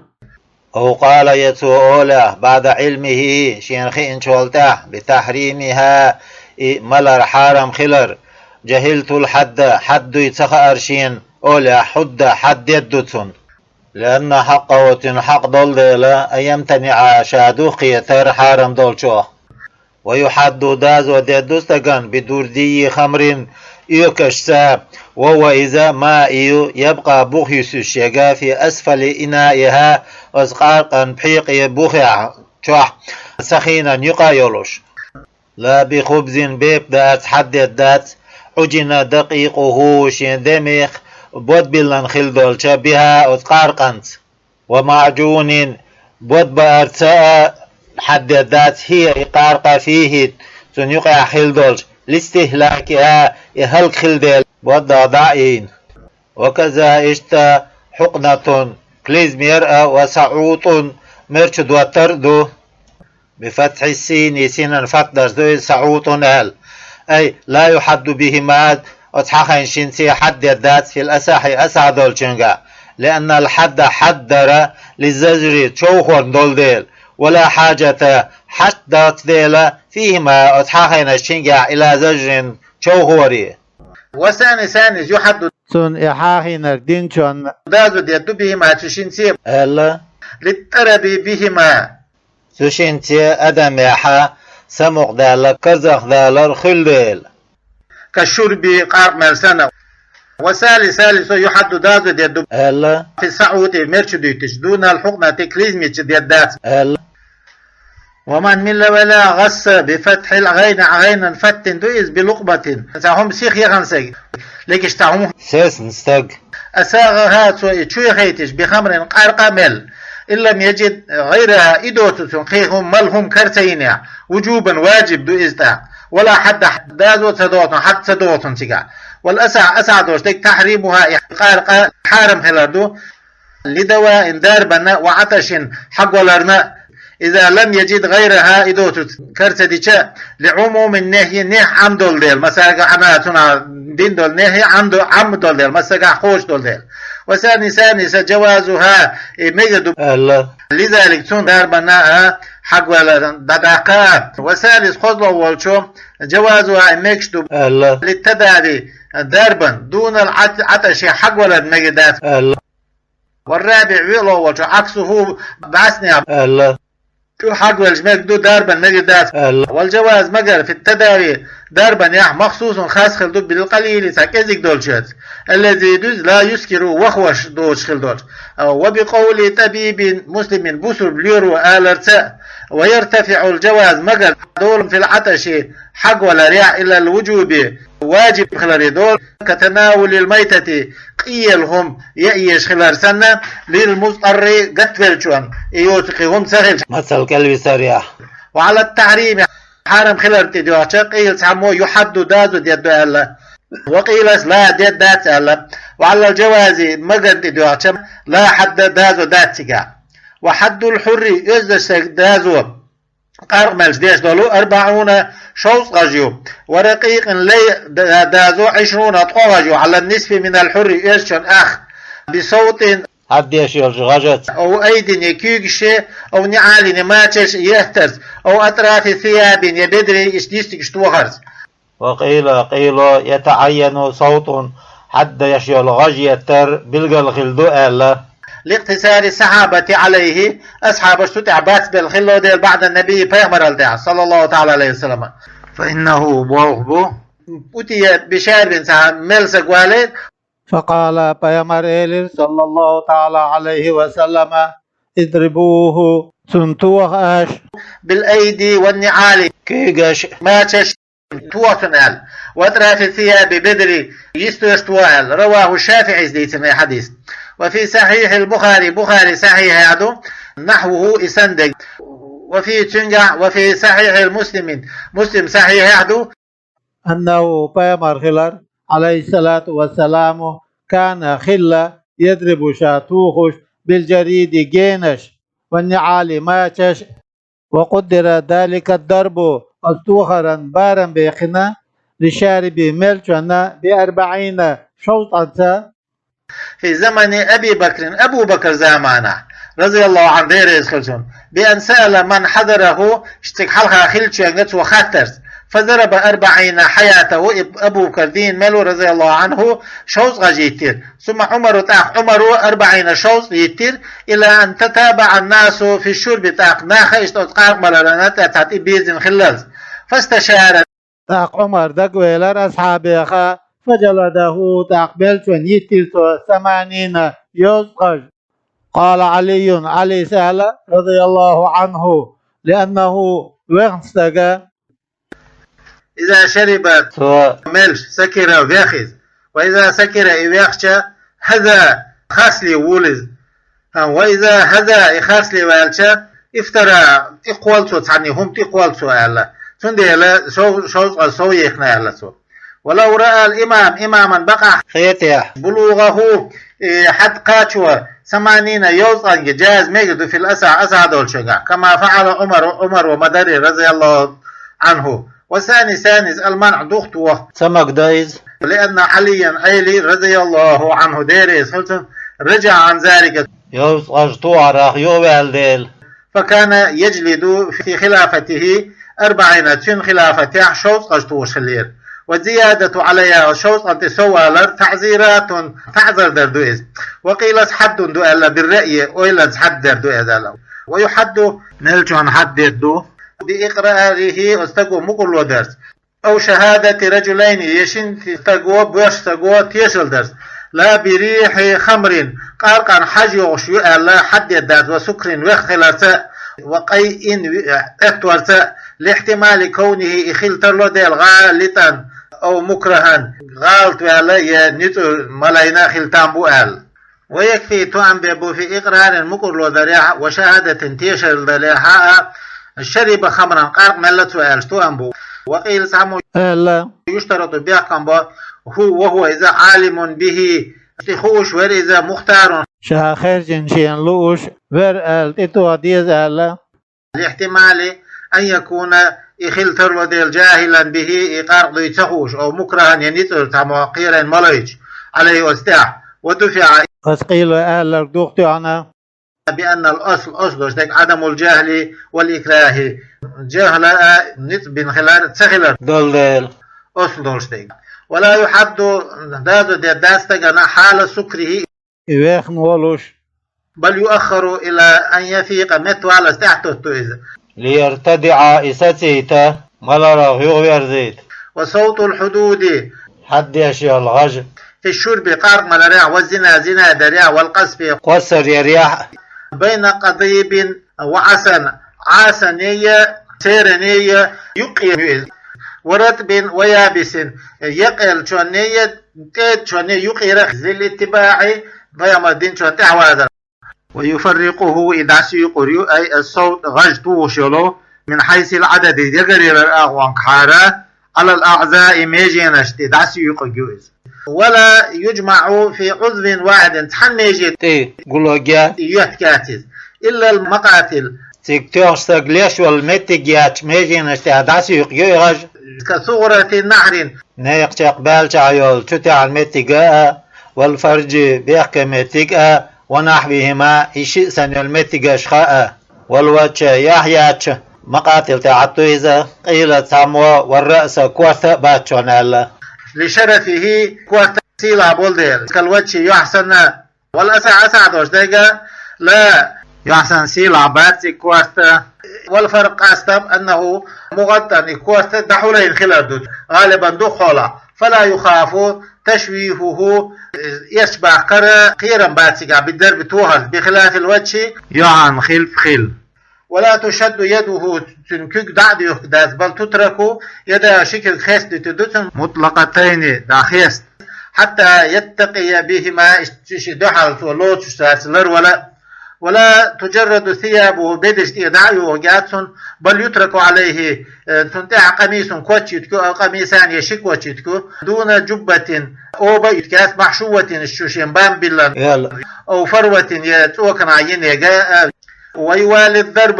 أو قال, я цо олехь, بعد علمه, шена хиъначул тӀаьхьа, بتحريمها, и малар хьарам хилар, جهلت الحد, хьад дуй ца хаьара шена, олехь, حد, хьад дедду цунна. لأن حقه, цуьнан хьакъ долу дела, أن يمتنع, ша духкхетар хьарам долчух. ويحد, дазо дедду стагана, بدردي خمر, оькашца, وهو, иза, مائي, يبقى, бух юьсуш ерг, في أسفل إنائها, оцу къаркъан пхьекъе бухехь, чохь, سخينا, юкъа йолуш. لا بخبز, бепиг дац, хьад деддац, عجن دقيقه, шен ден мех бод биллина хилла долча, بها, оцу къаркъанца. ومعجون, бод баарца а хьад деддац, هي, и къаркъа, فيه, цунна юкъехь хилла долча, لاستهلاكها, и хӀаллакьхила дела, бод дӀа а йина. وكذا, иштта, حقنة, клизмер а, وسعوط, мерчу доттар а ду. بفتح السين, синан фатхь дарца ду иза, سعوط аьлла. أي لا يحد بهما, оцу хьахийнчу шинца хьад деддац, في الأصح, асахь долчуьнгахь. لأن الحد, хьад дар, للزجر, човхорна долу дела. ولا حاجة, хьашт дац дела, فيهما, оцу хьахийнчу шингахь, إلى زجر, човхоре. والثاني, цхьаьннас, يحد, цунна и хьахийнарг динчунна дазо дедду, بهما, цу шинца, аьлла. للطرب بهما, цу шинца адамехь самукъадаьлла, карзахдалар хуьлу дела. كالشرب, къаркъа мел санна. والثالث, ثالث, يحد, дазо дедду, аьлла. في السعوط, мерчу дуьттича, دون الحقنة, клизмича деддац, аьлла. ومن مل ولا غص بفتح الغين, гӀайнан фаттина ду иза, بلقمة, цхьа хӀума сиха яхана стаг, легаш цхьа хӀума сесна стаг. أساغها, цо и чу яхийтича, بخمر, къаркъа а мел. إن لم يجد غيرها, и доцург цунна кхин хӀума, мала хӀума кара ца йинехь, وجوبا, важиб ду иза тӀаккха. ولا حد, дазо а ца догӀу цунна, хьад ца догӀу цунна цигахь. والأصح, асахь долуш дерг, تحريمها, и къаркъа хьарам хилар ду, لدواء, дарбанна, وعطش, хьагваларна, إذا لم يجد غيرها, и доцург кара ца дича, لعموم النهي, нехь Ӏам долу дела, масала, хьана цунах дина долу нехьи Ӏам до-, Ӏам долу дела, масала, кхочуш долу дела. والثاني, ثاني, جوازها, и мегар ду, аьлла. لذلك, цунна, дарбанна а, хьагваларна дӀадаккха а. والثالث, кхозлагӀа волчо, جوازها, и мегаш ду, аьлла. للتداوي, дарбан, دون العطش, хьагваларна мегар дац, аьлла. والرابع, виълагӀа волчо, عكسه, бӀаьснех, аьлла. Цу хьагвелча мегар ду, дарбан мегар дац, аьлла. والجواز, мегар, في التداوي, дарбанехь, مخصوص, хас хилла ду, بالقليل, цхьа кӀезиг долчуьнца, الذي, иза, لا يسكر, вахваш доцуш хилла долчу. وبقول طبيب مسلم, бусурба лоьро аларца, ويرتفع الجواز, мегар долу, في العطش, хьагваларехь, إلى الوجوب, важиб хиларе долу, كتناول الميتة, къийле хӀума яа езаш хилар санна, للمضطر, гатвеллачунна, и йоцу кхин хӀума ца хилча, мацалла кӀелвисарехь. وعلى التحريم, хьарам хилар тӀе доьгӀча, قيل, цхьаммо, يحد, дазо дедду аьлла. وقيل, لا, деддац аьлла. وعلى الجواز, мегар тӀе доьгӀча, لا حد, дазо дац цигахь. وحد الحر, оьзда стеган дазо, къаркъа мелча деш долу, أربعون, шовзткъа гӀаж ю, ورقيق, лай да-, дазо, عشرون, ткъо гӀаж ю, على النصف من الحر, оьзданчун ах, بسوط, хьаддеш йолчу гӀажаца, أو أيد, я куьйгаш, أو نعال, я мачаш, еттарца, أو أطراف ثياب, я бедрий, иштта йистигаш тохарца. وقيل, قيل, يتعين سوط, хьаддеш йолу гӀаж еттар билгал хилла ду аьлла. لاقتصار الصحابة عليه, асхьабаш цу тӀехь бацбелла хилла дела, بعد النبي, пайхамарал тӀехь, صلى الله تعالى عليه وسلم. فإنه, боху бу, أتي بشارب, цхьа мел стаг валийра. فقال, пайхамар элира, صلى الله تعالى عليه وسلم: اضربوه, цунна тоха аша, بالأيد والنعال, куьйгаш, мачаш, тоха цунна аьлла. وأطراف الثياب, бедрий, йистош тоха аьлла. رواه الشافعي, дийцина и хьадис. وفي صحيح البخاري, Бухари сахьихьехь ду, نحوه, и санна дерг. وفي, цуьнгахь, وفي صحيح مسلم, Муслим сахьихьехь ду, أنه, пайхамар хилар, عليه الصلاة والسلام, كان, хилла, يضرب ша тухуш, بالجريد генаш, والنعال мачаш, وقدر ذلك الضرب оцу тохаран барам баьккхина, للشارب мелчунна, بأربعين шовзткъанца, في زمن أبي بكر Абу Бакр заманахь, رضي الله عنه Дела реза хуьлда цунна, بأن سأل من حضره цига хьалха хиллачуьнга цо хаттарца, فضرب أربعين حياته и Абу Бакр дийна мел ву, رضي الله عنه, шовзткъаж йиттира. ثم عمر тӀаккха Ӏумара أربعين шовзткъа йиттира, إلى أن تتابع الناس في الشرب тӀаккха нах иштта оцу къаркъа маларна тӀе цхьа тӀе безина хиллалц. فاستشار тӀаккха Ӏумар дагавелира асхьабех, فجلده тӀаккха мелчунна йиттира цо, ثمانين йовзткъаж. قال علي Ӏалис аьлла, رضي الله عنه, لأنه вехна стага إذا شرب цо мелча, سكر вех иза. وإذا سكر и вехча, هذا харцле вуьлу иза. ХӀа, وإذا هذا и харцле ваьлча, افترى тӀекхоллу цо цхьанне хӀума тӀекхоллу цо аьлла. Цундела шов-, шовзткъа сов йихна аьлла цо. ولو رأى الإمام имамна бакъахь хетахь, بلوغه и хьад кхачо, ثمانين йовзткъанга, جاز мега ду, في الأصح асахь долчуьнгахь, كما فعل عمر Ӏумара ма дарра, رضي الله عنه. والثاني ثاني المنع дукха тоха ца магадо иза. لأن عليا Ӏели, رضي الله عنه Дела реза хуьлда цунна, رجع عن ذلك йовзткъаж тохарах юхаваьлла дела. فكان يجلد في خلافته أربعين цуьнан хилафатехь шовзткъаж тухуш хиллера. والزيادة عليها шовзткъа тӀе сов алар, تعزيرات таӀзар дар ду иза. وقيل حد ду аьлла, بالرأي ойланца хьаддар ду иза аьлла. ويحد мелчунна хьаддер ду, بإقراره оцу стага мукъарло дарца, أو شهادة رجلين я шина стага, боьрша стага тешалла дарца, لا بريح خمر къаркъана хьаж йогӀуш ю аьлла хьаддер дац, وسكر вех хиларца, وقيء Ӏетторца, لاحتمال كونه и хила тарло дела, غالطا أو مكرها гӀалат ваьлла я ницкъ ма лайна хила там бу аьлла. ويكفي тоам бер бу, في إقرار мукъарло дарехь, وشهادة тешалла дарехь а, شرب خمرا къаркъа мелла цо аьлча тоам бу. وقيل цхьаммо аьлла, يشترط бехкам бо, هو وهو иза عالم به тӀе хууш вер иза, مختار ша хаьржина шена лууш вер аьлла тӀетоха деза аьлла. لاحتمال أن يكون и хила тарло дела, جاهلا به и къаркъа дуй ца хууш, أو مكرها я ницкъара цхьаммо кхерийна ма лайча, عليه оцу тӀехь, ودفع оцу къайло аьлларг духатоьхна, بأن الأصل оцу долуш дерг عدم الجهل والإكراه жахӀла а ницкъ бина хилар ца хилар долу дела, оцу долуш дерг. ولا يحد дазо дер дац стагана حال سكره и вехна волуш, بل يؤخر إلى أن يفيق меттаваллалц тӀаьхьатотту иза. ليرتدع и сацийта, маларах юхаверзийта. وصوت الحدود хьаддеш йолу гӀаж, في الشرب къаркъа маларехь, والزنا зина дарехь, والقذف кхоссар ярехь, بين قضيب وعسن Ӏасане я, церане я юккъе ю иза, ورطب ويابس якъеллачунне я, тӀедачунне юккъера, للاتباع пайхамар динчун тӀаьхьавазар. ويفرقه и дӀасуьйкъур ю, أي الصوت гӀаж тухуш йолу, من حيث العدد ягаръяран агӀонгахьара, على الأعضاء меженаш тӀе дӀасуьйкъург ю иза. ولا يجمع في عضو واحد цхьана меже тӀе гулорг я, йоьттуг яц иза, إلا المقاتل цига тоьхча стаг леш волу меттиг яьчу меженаш тӀехь дӀасуьйкъург ю и гӀаж, كصغرة النحر некха чекх баьллачохь йолу чу тӀехьа меттиг а, والفرج бехке меттиг а, ونحوهما и шиъ санна йолу меттигаш а, والوجه яхь яьчу макъатил тӀехь ду иза, قيل цхьаммо, والرأس корта а бац чунна аьлла. لشرفه корта сийлахь болу дела, كالوجه юьхь санна, والأصح асахь долуш дерг а, لا юьхь санна сийлахь бац и корта, والفرق къастам أنه مغطى и корта дӀахьулайна хилар ду, غالبا дукхахьолахь, فلا يخاف تشويهه эрча баккхара кхерам бац цигахь, بالضرب тохарца, بخلاف الوجه юьхьан хилпа хила. ولا تشد يده цуьнан куьг дӀа а дуьйхург дац, بل تترك يداه ши куьг хестадуьтур ду цунна, مطلقتين дӀахеста, حتى يتقي بهما иштта ши дуьхьал цо лоцуш цаьрца ларвала, ولا تجرد ثيابه, бедаш тӀера дӀа а йохаргьяц цун, بل يترك عليه, э, цунна тӀехьа къамисун кочийтаргья, أو قميصان, е ши кочийтаргья, دون جبة, оба а йойтаргьяц, محشوة, шо шен бам биллина, аьлла, أو فروة, е цӀоканах йинега, э, ويوالي الضرب,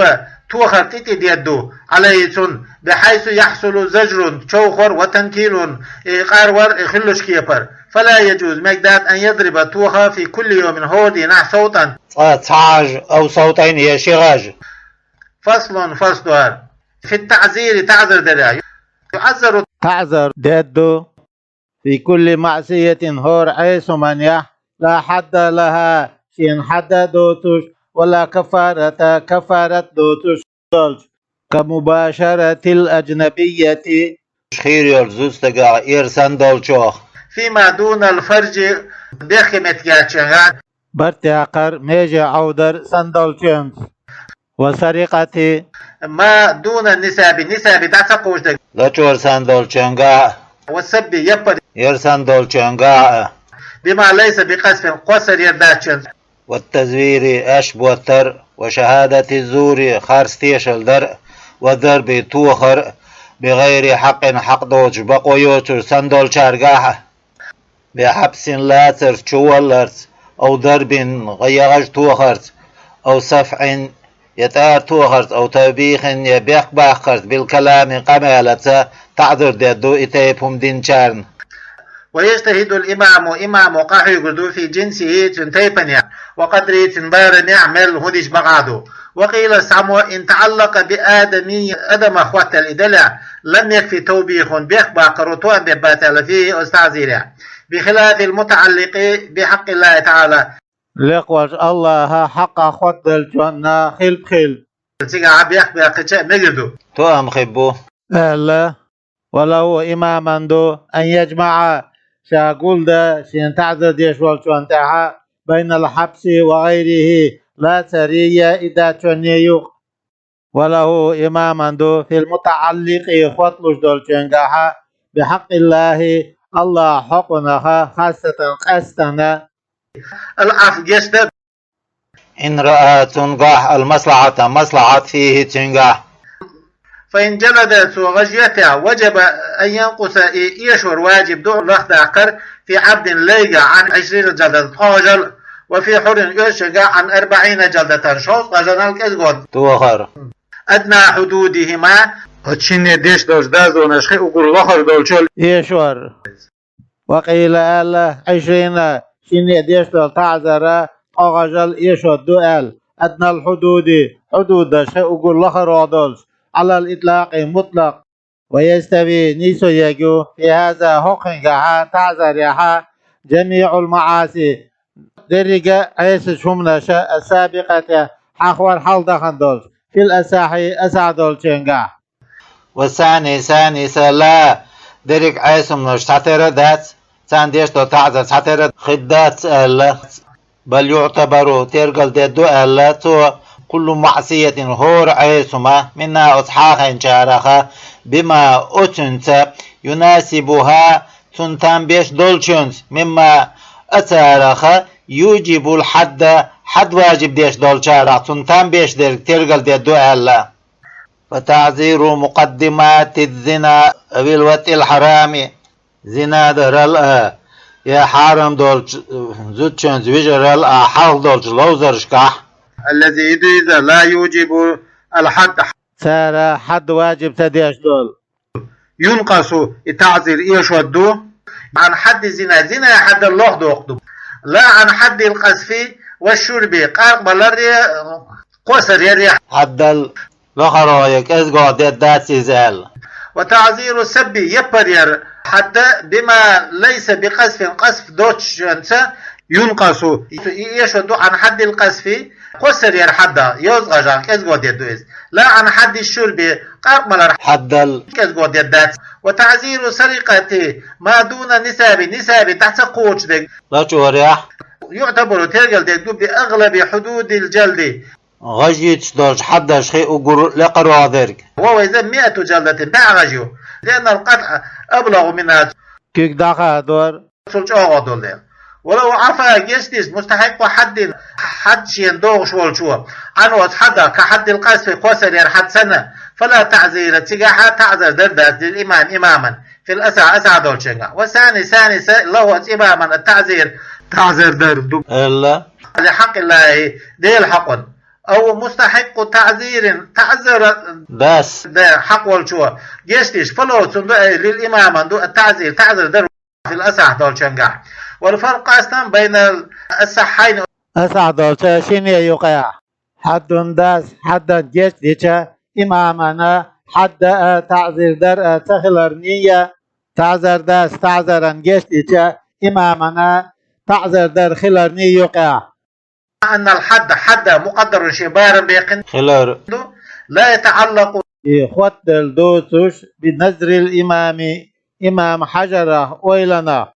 тохар тӀе-тӀе дергда, عليه, цунна, بحيث يحصل زجر, човхар, وتنكيل, э, къарвар, э, хиллача кепара. فلا يجوز, мегаддац, أن يضرب, тоха, في كل يوم, хӀора дийнахьа, سوطا, цкъа цхьа гӀаж, أو سوطين, е ши гӀаж. فصل, фасл да хӀара. في التعزير, таӀзар дарах. يعزر, таӀзар дергда, في كل معصية, хӀора Ӏесамехь, لا حد لها, шийна хьад доацаш, ولا كفارة, каффарат доацаш долча, كمباشرة الأجنبية, хийра йолча зудстагах эр санна долчох, فيما دون الفرج, бехке моттиг яьчонгахь, барт яккхар, меже Ӏовдар санна долчоьнца, والسرقة, ما دون النصاب, нисабе дӀа ца кхувш дерг, лачкъор санна долчоьнгахь, والسب, яппар, ер санна долчоьнгахь, بما ليس بقذف, кхоссар ер дац цунца, والتزوير, аьшпаш боттар, وشهادة الزور, харц тешал дар, والضرب, тохар, بغير حق, хьакъ доацаш, бокъо йоацаш санна долчаьргахь, بحبس, лацарца, чувалларца, أو ضرب, е гӀаж тохарца, أو صفع, е тӀара тохарца, أو توبيخ, е бехк баккхарца, بالكلام, къамаьлаца, таӀзар дергда и тайпа хӀума динчарна. ويجتهد الإمام, имамо къахьоьгур ду, في جنسه, цун тайпанех, وقدره, цун барамех, мел хӀун дича бакъахьа ду. وقيل, цхьаммо, إن تعلق بآدمي, адамах хоттаелла и далехь, لم يكف توبيخ, бехк баккхаро тоам бергбац аьлла, فيه, оцу таӀзирехь, بخلاف المتعلق بحق الله تعالى. Лекха волчу АллахӀа хьакъах хоттаделлачунна хилла хилла. Цигахь бехк баьккхича а мегар ду. Тоам хир бу. Аьлла, وله, имаман ду, أن يجمع, ша гулдан, шена таӀзар деш волчунна тӀехь, بين الحبس وغيره, лацарий, и дацарий юкъа. وله, имаман ду, في المتعلق, хотталуш долчуьнгахь, بحق الله, АллахӀан хьакъах, خاصة, къаьстина, العفو, гечдар, إن رأى, цуьнгахь, المصلحة, маслахьат, فيه, цуьнгахь. فإن جلد, цо гӀаж еттехь, وجب أن ينقص, и эшар важиб ду, лахдаккхар, في عبد, лайгахь, عن عشرين جلدة, ткъа гӀажал, وفي حر, оьзачуьнгахь, عن أربعين جلدة, шовзткъа гӀажанал кӀезиго тохар. أدنى حدودهما, оцу шинне деш долчу дозанаш хи уггар лахара долчул эшар. وقيل, аьлла, عشرين, шинне деш долу таӀзар ткъа гӀажал эшар ду аьлла, أدنى الحدود, хьудудаш хи уггар лахара долуш, على الإطلاق, мутлакъ. ويستوي, нийсо ергья, في هذا, хӀокхуьнгахь, таӀзарехь, جميع المعاصي, дерриге а Ӏесачу хӀуманаша, السابقة, хьахор хьалдахана долуш, في الأصح, асахь долчуьнгахь. والثاني, ثاني, ثلاثة, дерриг Ӏесамаш цхьатера а дац, царна деш долу таӀзар цхьатера а хир дац аьлла. بل يعتبر, тергал дергда аьлла цо, كل معصية, хӀора Ӏесам, منها, оцу хьахийнчарах, بما, оцуьнца, يناسبها, цунна там беш долчуьнца, مما, оцарах, يوجب الحد, хьад важиб деш долчарах, цунна там беш дерг тергал дергда аьлла. وتعزير مقدمات الزنا أو الوطء الحرام, зина дарал а, я хьарам долчу зудчуьнца вижарал а хьалха долчу ловзаршкахь, الذي, иза, لا يوجب الحد, цара хьад важиб ца деш долу. ينقص, и таӀзир эшор ду, عن حد الزنا, зинан хьадал лохдоккху ду, لا عن حد القذف والشرب, къаркъа баларе, кхоссар яре хьадал лахара я кӀезиго дергдац иза аьлла. وتعزير السب, яппар яр хьадда, بما ليس بقذف, къазф доцучуьнца, ينقص, и эшор ду, عن حد القذف, кхоссар яр хьадда, йоза гӀажах кӀезиго дергда иза, لا عن حد الشرب, къаркъа балар хьадал кӀезиго дергдац. وتعزير السرقة ما دون النصاب, нисабе дӀа ца кхочуш дерг, лачкъорехь, يعتبر, тергал дергда, بأغلب حدود الجلد, гӀаж йиташ долчу хьаддаш хи уггар лекхара дерг, وهو, иза, مئة جلدة, бӀе гӀаж ю, لأن القطع أبلغ منها, куьг дӀахадор цул чӀогӀа долу дела. ولو عفا, гечдича, مستحق حد, хьад шена догӀуш волчо, عنه, оцу хьадах, كحد القذف, кхо сарера хьад санна, فلا تعزير, цигахь а таӀзар дар дац, للإمام, имаман, في الأصح, асахь долчуьнгахь. والثاني, ثاني са, له, оцу имаман, التعزير, таӀзар дар ду, аьлла, لحق الله, Делан хьакъан. أو مستحق تعزير, таӀзар дац, да, хьакъ волчо гечдича, فله, цунна ду, أي للإمام, ду, التعزير, таӀзар дар, في الأصح, долчуьнгахь. والفرق, къастам, بين الأصحين, асахь долчу шинна юкъахь. حد дац, хьаддан гечдича, имамана, хьад даа, таӀзир дара ца хиларний, таӀзар дац, таӀзаран гечдича, имамана, таӀзар дар хиларний юкъахь. مع أن الحد, хьад, مقدر, шен барам баьккхина хилар ду, لا يتعلق, и хоттаделла доцуш, بنظر الإمام, имам хьажарах, ойланах.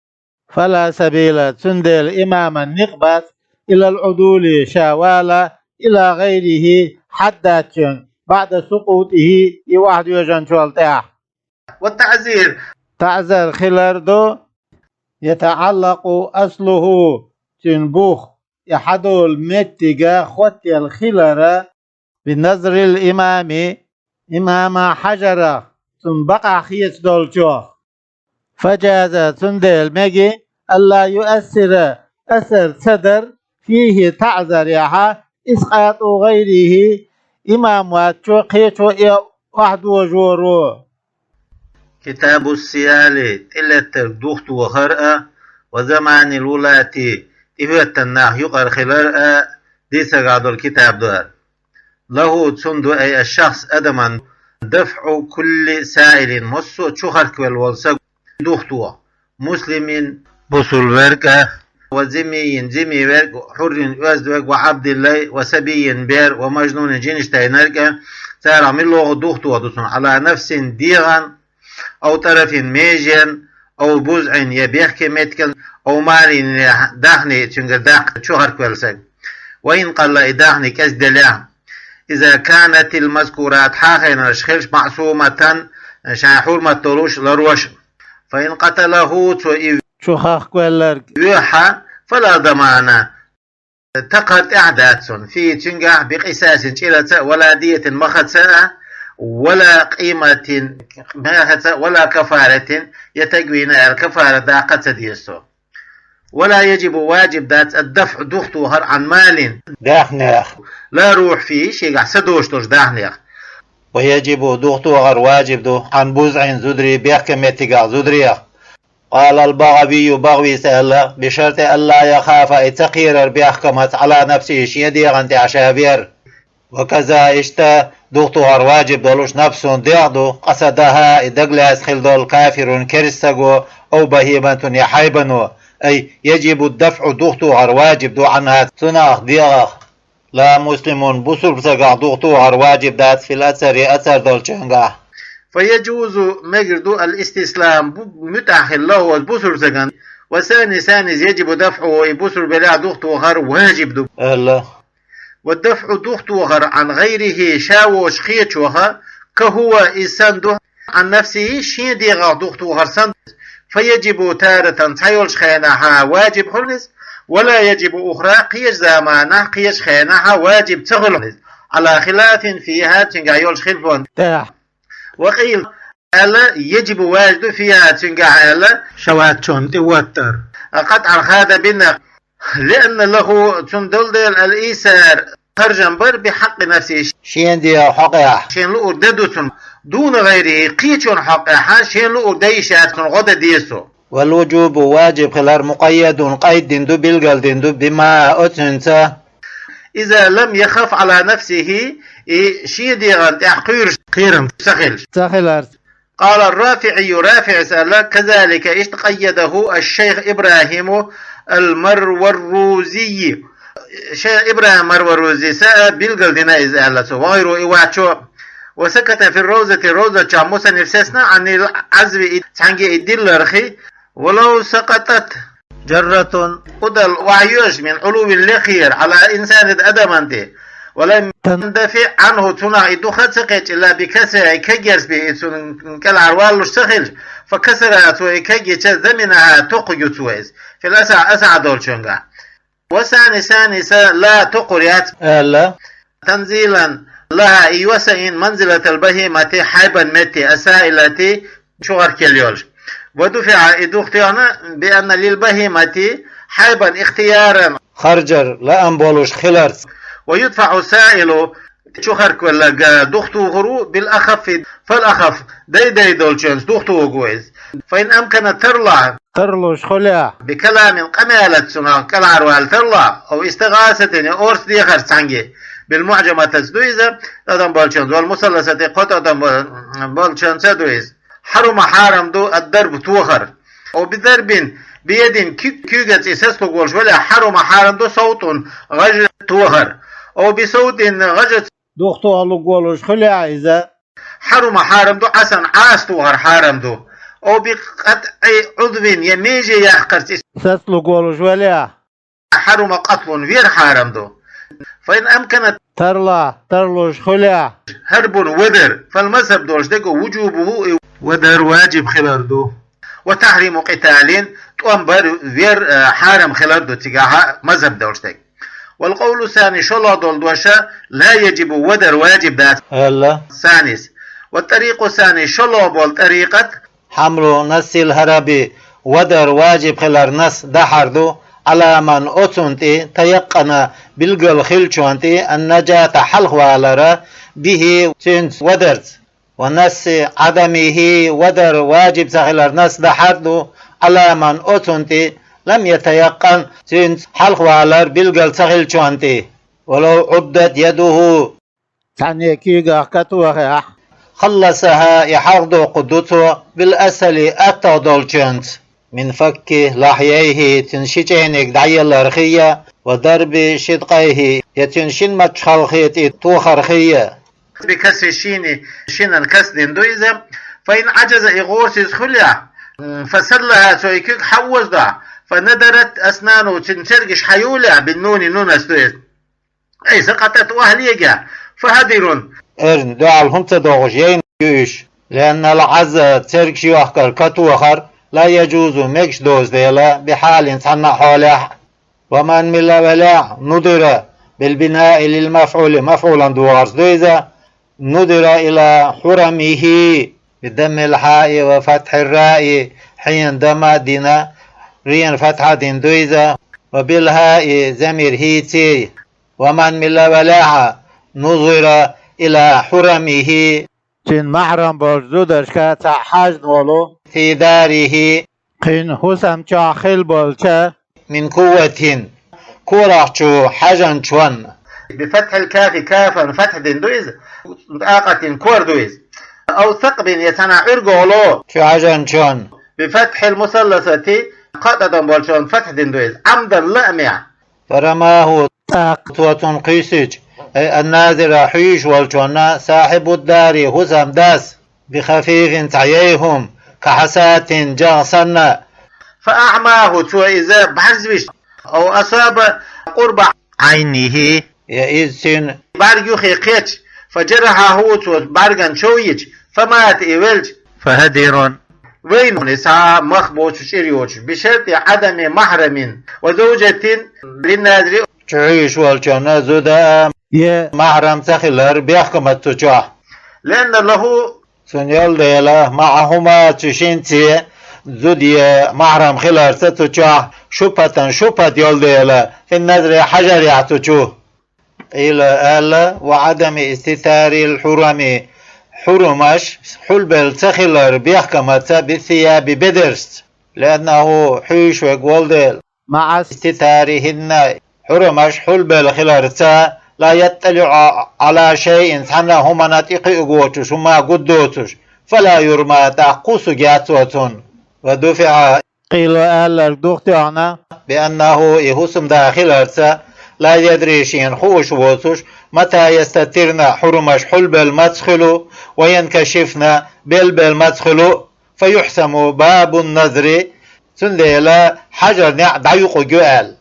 فلا سبيل, цундела имаман некъ бац, إلى العدول, ша вала, إلى غيره, хьад даьччунна, بعد سقوطه, и охьадоьжначул тӀаьхьа. والتعزير, таӀзар хилар ду, يتعلق أصله, цуьнан бух, и хьадолу меттиг хоттаделла хилар, بنظر الإمام, имама хьажарах, цунна бакъахь хеташ долчух. فجاز, цундела мега, ألا يؤثر, асар ца дар, فيه, таӀзарехь, إسقاط غيره, имам ваьччо кхечо и охьадожоро. كتاب الصيال, тӀелеттарг духтохар а, وزمان الولاة, тӀехӀоьттина нах юкъара хилар а дийцаргахь долу китаб ду хӀара. له, цунна ду, أي الشخص, адаман, دفع كل سائل, массо а чухарквелла волу саг духтоху, مسلم, бусулба верг а, وذمي, зимми верг, حر, оьзда верг, وعبد, лай, وصبي, бер, ومجنون, жинаш тайнарг а, царах мила вогӀу духтоху ду цунна, على نفس, дегӀан, أو طرف, межен, أو بضع, я бехке меттиган, أو مال, я дахни, цуьнгара даккха чухарквелла саг. وإن قل, и дахни кӀезиг делахь, إذا كانت المذكورات, хьахийнарш хилча, معصومة, шайн хьурмат долуш, ларвеш. فإن قتله, цо и чухарквелларг воьххьа, فلا ضمان, такхар тӀехь дац цунна, فيه, цуьнгахь, بقصاص, чӀираца а, ولا دية, махаца а, ولا قيمة, мехаца а, ولا كفارة, я таг вийна аьлла, кафарат даккха а ца деза цо. ولا يجب, важиб дац, الدفع, духтохар, عن مال, дахнех, لا روح فيه, шегахь са доцуш долчу дахнех. ويجب, духтохар важиб ду, عن بضع, зударий, бехке меттигах зударех. قال البغوي, БагӀавис аьлла: بشرط ألا يخاف, и ца кхерар бехкамца, على نفسه, шен дегӀан тӀехь ша вер. وكذا, иштта, духтохар важиб долуш, نفس, дегӀ ду, قصدها, и дагалаьцна хилла долу, كافر, керста саго, أو بهيمة, я хьайбано. أي يجب الدفع, духтохар важиб ду, عنها, цунах, дегӀах. لا مسلم, бусулба сагах духтохар важиб дац, في الأكثر, аксар долчуьнгахь. فيجوز, мегар ду, الاستسلام, бу-, муьтӀахь хила, له, оцу бусулба сагана. والثاني, ثاني, يجب دفعه, и бусулба велахь духтохар важиб ду, аьлла. والدفع, духтохар, عن غيره, ша воцуш кхечух, كهو, иза санна ду, عن نفسه, шен дегӀах духтохар санна, فيجب تارة, цхьайолчу хенахь важиб хуьлу иза, ولا يجب أخرى, кхечу заманахь, кхечу хенахь важиб ца хуьлу иза, على خلاف فيها, цуьнгахь йолчу хилафан тӀехь. وقيل, аьлла, يجب, важиб ду, فيها, цуьнгахь, аьлла, шаватчунна тӀе ваттар. قطعا, хада бина, لأن له, цунна долу дела, الإيسار, харжам бар, بحق نفسه, шен дегӀан хьокъехь, шен луург де ду цунна, دون غيره, кхечун хьокъехь, шен луург де йиш яц цунна, гӀо дан деза цо. والوجوب, важиб хилар, مقيد, къайдина ду, билгалдина ду, بما, оцуьнца. إذا لم يخف على نفسه, и шен дегӀан тӀехь кхоьруш, кхерам ца хилча. Ца хиларца. قال الرافعي, РафиӀис аьлла: كذلك, иштта, قيده الشيخ إبراهيم المروروزي. Шайх ИбрахӀим Марварузис а билгалдина иза, аьлла цо, وغيره, и вачо. وسكت في الروضة, Ровза чохь мусанниф сецна, عن العزو, и цхьаьнгге и дилларх, ولو سقطت جرة, удал охьайоьжуш, من علو, лекхера, على إنسان, адаман тӀе, ولم, تندفع عنه, цунах и духа ца кхечча, إلا بكسرها, и кагъерзбе, и цун кӀалхарвалуш ца хилча, فكسرها, цо и кагъйича, ضمنها, токхаргья цо из. في الأصح, асахь долчунгахь. والثاني, ثاني са, لا, токхар яц, аьлла, تنزيلا لها, и йоссаяйина, منزلة البهيمة, хьайбан метте, السائلة, чухаркхелла йолаш. ودفع, и духтоьхна, بأن للبهيمة, хьайбан, اختيارا, харжар лаам болуш хиларца. ويدفع السائل, чухаркхелларг духтохар ву, بالأخف, فالأخف, дай-дай долчунца духтохаргва из. فإن أمكن, тарлахь, тарлуш хилахь, بكلام, къамаьлаца цунах кӀалхарвала тарлахь, أو استغاثة, я орца дехар цхьаьнгге, بالمعجمة, ду иза, тӀадам болчунца, والمثلثة, кхо тӀадам бол-, болчунца ду иза. حرم, хьарам ду, الضرب, тохар. أو بضرب بيد, куьг-, куьйгаца и сацалургволаш валахь, حرم, хьарам ду, سوط, гӀаж тохар. أو بسوط, гӀажаца духтохалургволаш хилахь иза, حرم, хьарам ду, عصا, Ӏаса тохар хьарам ду. أو بقطع عضو, я меже яккхарца и сацалургволаш валахь, حرم قطع, вер хьарам ду. فإن أمكن, тарлахь, тарлуш хилахь, حرب, вадар, فالمذهب, долуш дерг, وجوبه, и вадар важиб хилар ду. وتحريم قتال, тӀом бар, вер, э, хьарам хилар ду цигахь, мазхӀаб долуш дерг. والقول الثاني, шолгӀа долу дош, لا يجب, вадар важиб дац, аьлла, ثاني. والطريق الثاني, шолгӀа болу тӀарикъат, حمل نص الحرب, вадар важиб хилар насс дахьар ду, على من, оцунна тӀе, تيقن, билггал хиллачунна тӀе, النجاة, хьалхавалар, به, цуьнца, вадарца. ونص عدمه, вадар важиб ца хилар насс дахьар ду, على من, оцунна тӀе, لم يتيقن, цуьнца хьалхавалар билггал ца хиллачунна тӀе. ولو عضت يده, цхьанне куьйгах катохахь, خلصها, и хьалхадоккхур ду цо, بالأسهل, аттагӀа долчуьнца. من فك لحييه, цуьнан ши чӀениг дӀаеллархий, وضرب شدقيه, я цуьнан шина маччахьалхе тӀе тохархий. بكسر الشين, шинан касдина ду иза. فإن عجز, и гӀорасиз хуьлахь, فسلها, цо и куьг хьаозадахь, فندرت أسنانه, цуьнан цергаш хьайолахь, بالنون, нунас ду иза. أي سقطت, охьа легахь, فهدر, эрна дуьхьал хӀума ца догӀуш яйна ю уьш. لأن العض, цергаш йохкар, катохар, لا يجوز, мегаш доцу дела, بحال, цхьанна а хьолехь. ومن, мила велахь, نظر, بالبناء للمفعول, мафӀулан догӀарца ду иза, نظر إلى حرمه, بضم الحاء وفتح الراء, хьенан дамма а дина, ренан фатхьа а дина ду иза, وبالهاء, замир хӀийций. ومن, мила велахь, نظر إلى حرمه, цуьнан маьхьарам болчу зударшка цхьаъ хьажна волу, في داره, кхин хӀусам чохь хилла болча, من قوة, корах чу хьажанчунна. بفتح الكاف, кафан фатхь дина ду иза, тӀакъатин кор ду иза. أو ثقب, я цхьана Ӏуьргало чу хьажанчунна. بفتح المثلثة, кхо тӀадам болчунна фатхь дина ду иза, عمدا, лаамехь. فرماه, тӀаккха цо цунна кхуьйсича, أي الناظر, хьуьйсуш волчунна, صاحب الدار, хӀусамдас, بخفيف, цхьа яй хӀума, كحصاة, жагӀ санна. فأعماه, цо иза бӀаьрзавича, أو أصاب قرب عينه, я иза цуьнан бӀаьрг юххе кхетча, فجرحه, цо бӀаьргана чов йича, فمات, и велча, فهدر, вайна, и цхьа а мах боцуш, чӀир йоцуш, بشرط عدم محرم وزوجة للناظر, чу хьуьйсуш волчунна зуда а, я маьхьарам ца хилар бехкамаца цу чохь. لأن له, цунна йолу дела, معهما, цу шинца, зуда я маьхьарам хиларца цу чохь, شبهة, шубхат йолу дела, في النظر, хьажарехь цу чу. قيل, аьлла, وعدم استتار الحرم, хьурумаш хьулбелла ца хилар бехкамаца, بالثياب, бедаршца, لأنه, хьуьйсуш верг волу дела, مع استتارهن, хьурумаш хьулбелла хиларца, لا يطلع على شيء, цхьана а хӀуманна тӀекхуьуг воцуш, хӀума гуд доцуш, فلا يرمى, тӀаккха кхуссуг яц цо цунна. ودفع, къийла аьлларг духтоьхна, بأنه, и хӀусамда хиларца, لا يدري, шена хууш воцуш, متى يستترن, хьурумаш хьулбелла маца хуьлу, وينكشفن, белбелла маца хуьлу, فيحسم باب النظر, цундела хьажар неӀ дӀаюкъуг ю аьлла.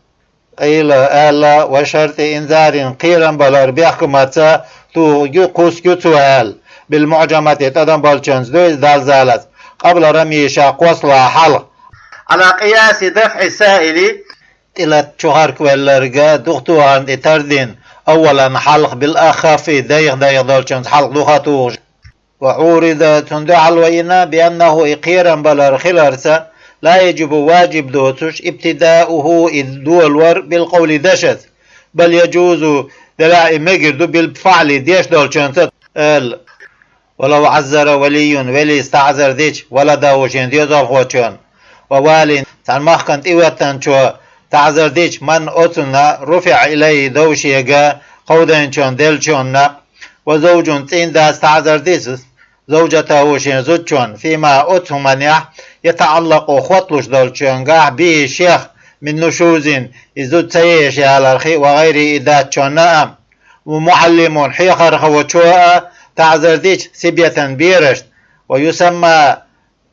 قيل, аьлла, وشرط إنذار, кхерам балар бехкамца тухуш ю, кхуссуш ю цо, аьлла. بالمعجمة, тӀадам болчунца ду иза, дал залаца. قبل رمي, ша кхоссалахь хьалха. على قياس دفع السائل, тӀелатта чухьаркавелларга духтухарна тӀе тардина, أولا, хьалха, بالأخف, дайх-дайх долчунца хьалха духа тухуш. وعورض, цунна дуьхьал вайна, بأنه, и кхерам балар хиларца, لا يجب, важиб доцуш, ابتداؤه, и долалор, بالقول, дешаца, بل يجوز, делахь и мегар ду, بالفعل, деш долчунца, аьлла. ولو عذر ولي, велийс таӀзар дича, ولده, шен дезалхочунна, ووال, цхьана махкана тӀехӀоьттинчо таӀзар дича, من, оцунна, رفع إليه, дов шега кховдайначунна, деллачунна, وزوج, цӀийнда таӀзар дича, زوجته, шен зудчунна, فيما, оцу хӀуманехь, يتعلق, хотталуш долчунгахь, به, шех, من نشوز, и зуда ца езаш яларх, وغيره, и дацчунна а. ومعلم, хьехархочо а таӀзар дича, صبية, берашна. ويسمى,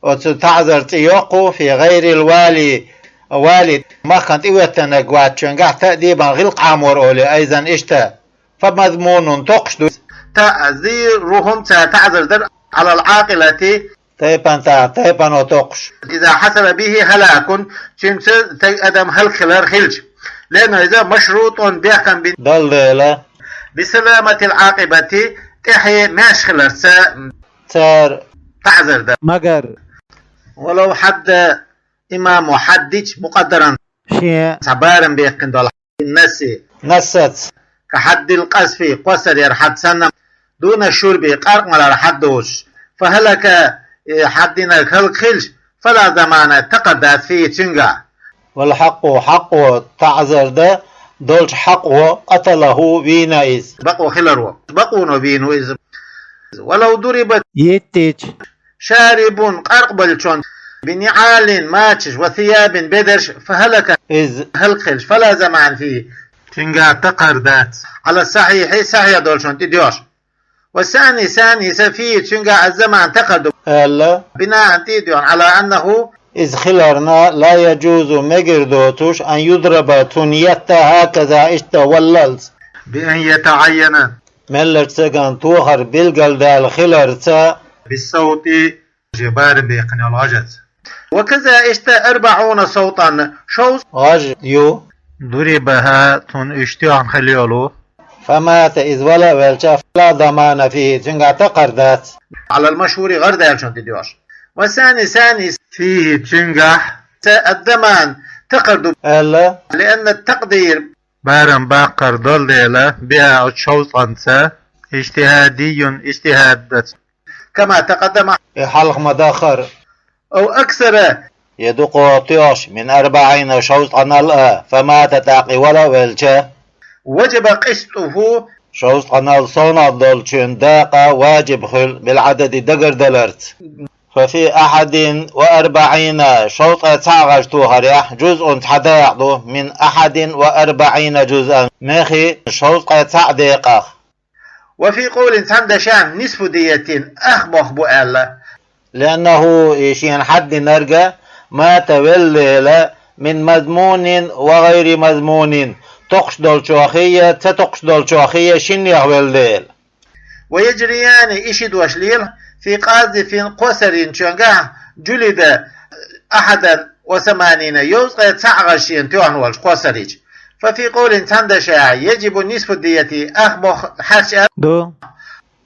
оцу таӀзар цӀе йоккху, في غير الوالي, вали, махкана тӀехӀоьттинарг вацчунгахь, تأديبا, гӀиллакх Ӏамор олий, أيضا, иштта. فمذموم, токхуш ду иза. تعذيرهم, цара таӀзар дар, على العاقلة, тайпана тӀехь, тайпано токхуш. إذا حصل به هلاك, цуьнца стаг, адам хӀалакхилар хилча. لأنه, иза, مشروط, бехкам бина, долу дела, بسلامة العاقبة, тӀаьхье маьрша хиларца цара таӀзар дан. Магар. ولو حد الإمام, хьад дича, مقدرا, шен цхьа барам баьккхина долу, بالنص, нассаца, كحد القذف, кхоссарера хьад санна, دون الشرب, къаркъа малар хьад доцуш, فهلك, и хьад динарг хӀалакхилча, فلا ضمان, такхар дац, فيه, цуьнгахь. والحق, хьакъо, таӀзар дан долчу хьакъо, قتله, вийна иза. Бакъо хиларо, бакъоно вийна ву иза. ولو ضرب, йиттича, شارب, къаркъа беллачунна, بنعال, мачаш, وثياب, бедарш, فهلك, иза хӀалакхилча, فلا ضمان فيه, цуьнгахь такхар дац, على الصحيح, сахьихь долчунна тӀедоьжча. والثاني, санийса, فيه, цуьнгахь, الضمان, такхар ду, аьлла, بناء, тӀедоьжна, على أنه, иза хиларна, لا يجوز, мегар доцуш, أن يضرب, цунна етта, هكذا, иштта, валлалц, بأن يتعين, меллачу стагана тохар билгалдаьлла хиларца, بالصوت, шен барам баьккхина йолу гӀажаца. وكذا, иштта, أربعون سوطا, шовзткъа гӀаж ю, ضربها, цунна уьш тоьхна хилла йолу. فمات, иза вала а велча, فلا ضمان فيه, цуьнгахь такхар дац, على المشهور, гӀардаьллачунна тӀедоьжча. والثاني, санийса, فيه, цуьнгахь, الضمان, такхар ду, аьлла, لأن التقدير, барам баккхар долу дела, بها, оцу шовзткъанца, اجتهادي, иджтихӀад дац. كما تقدم, и хьалха ма-даххара. أو أكثر, я дукха тоьхча, من أربعين, шовзткъанал а, فمات, тӀаккха и вала а велча, وجب قسطه, шовзткъанал совнах долчун дакъа важиб хуьлу, بالعدد, дагардаларца. ففي أحد وأربعين, шовзткъе цхьаъ гӀаж тохарехь, جزء, цхьа дакъа ду, من أحد وأربعين جزءا, мехий шовзткъе цхьаъ декъах. وفي قول, цхьана дашехь, نصف دية, ах бохам бу аьлла. لأنه, и шена хьаддинарг, مات, велла дела, من مضمون وغير مضمون, токхуш долчохий, ца токхуш долчохий, шиннех велла дела. ويجريان, и ши дош лела, في قاذف, кхоссарийначуьнгахь, جلد أحدا وثمانين, йовзткъе цхьаъ гӀаж шена тоьхна волчу кхоссарийчу. ففي قول, цхьана дашехь, يجب نصف الدية, ах бохам хьаьрча аьлла. Ду.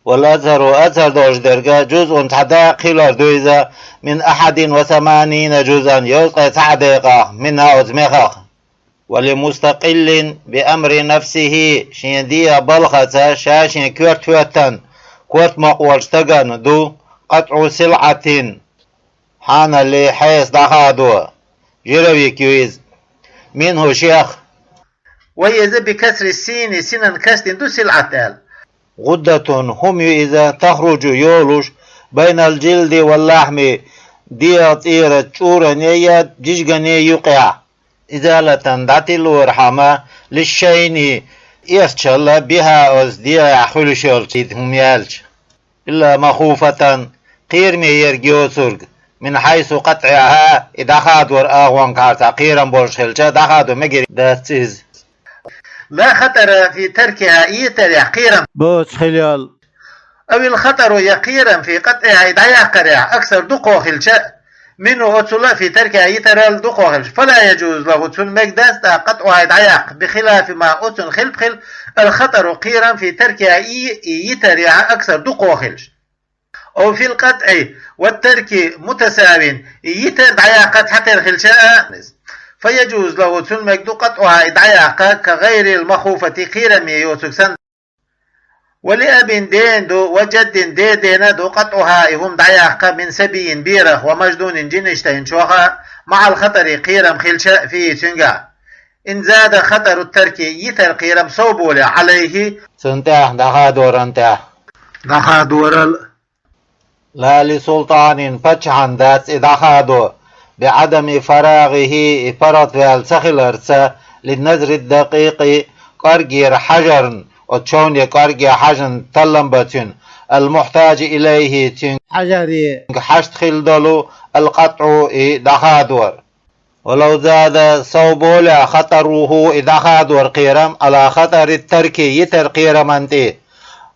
والأظهر, азхӀар долуш дерг, جزء, цхьа дакъа хилар ду иза, من أحد وثمانين جزءا, йовзткъе цхьаъ декъах, منها, оцу мехах. ولمستقل بأمر نفسه, шен дегӀан балхаца ша шен коьрта хӀоьттина, корта мукъа волчу стагана ду, قطع سلعة, хьаналле хьеса дӀахадо, жировик ю иза, منه, шех. وهي, иза, بكسر السين, синан касдина ду, سلعة аьлла. غدة, хӀума ю иза, تخرج, йолуш, بين الجلد واللحم, дегӀан цӀера чӀуране я жижигане юкъехь. إزالة, дӀатиллорхьама, للشين, эшначул, بها, оцу дегӀехь хуьлуш йолчу хӀуманна яьлча. إلا مخوفة, кхераме ерг йоцург, من حيث قطعها, и дӀахадор агӀонгахьара цхьа кхерам болуш хилча, дӀахадо мегар дац иза. لا خطر في تركها, йитарехь кхерам боцуш хила йолу. أو الخطر, я кхерам, في قطعها, и дӀаяккхарехь, أكثر, дукхо хилча, منه, оцул, في تركها, йитарал дукхо хилча, فلا يجوز له, цунна мегаш дац тӀаккха, قطعها, и дӀаяккха, بخلاف ما, оцунна хилпа хила, الخطر, кхерам, في تركها, и, и йитарехь, أكثر, дукхо хилча. أو في القطع والترك متساو, и йитар, дӀаяккхар цхьатера хилча а, فيجوز له, цунна мегаш ду, قطعها, и дӀаяккха, كغير المخوفة, кхераме йоцург санна. ولأب, дена ду, وجد, ден дена ду, قطعها, и хӀума дӀаяккха, من صبي, берах, ومجنون, жинаш тайначохь а, مع الخطر, кхерам хилча, فيه, цуьнгахь. إن زاد خطر الترك, йитар, кхерам сов болехь, عليه, цунна тӀехь, дӀахадоран тӀехь. ДӀахадорал. لا لسلطان, паччахьан дац и дӀахадо, بعدم فراغه, и паргӀатваьлла ца хиларца, للنظر الدقيق, кӀоргера хьажарна, оцу човне кӀорге хьажна таллам бан цуьнан, المحتاج إليه, цуьнга хьажаре хьашт хилла долу, القطع, и дӀахадор. ولو زاد, сов болехь, خطره, и дӀахадор кхерам, على خطر الترك, йитар кхераман тӀе,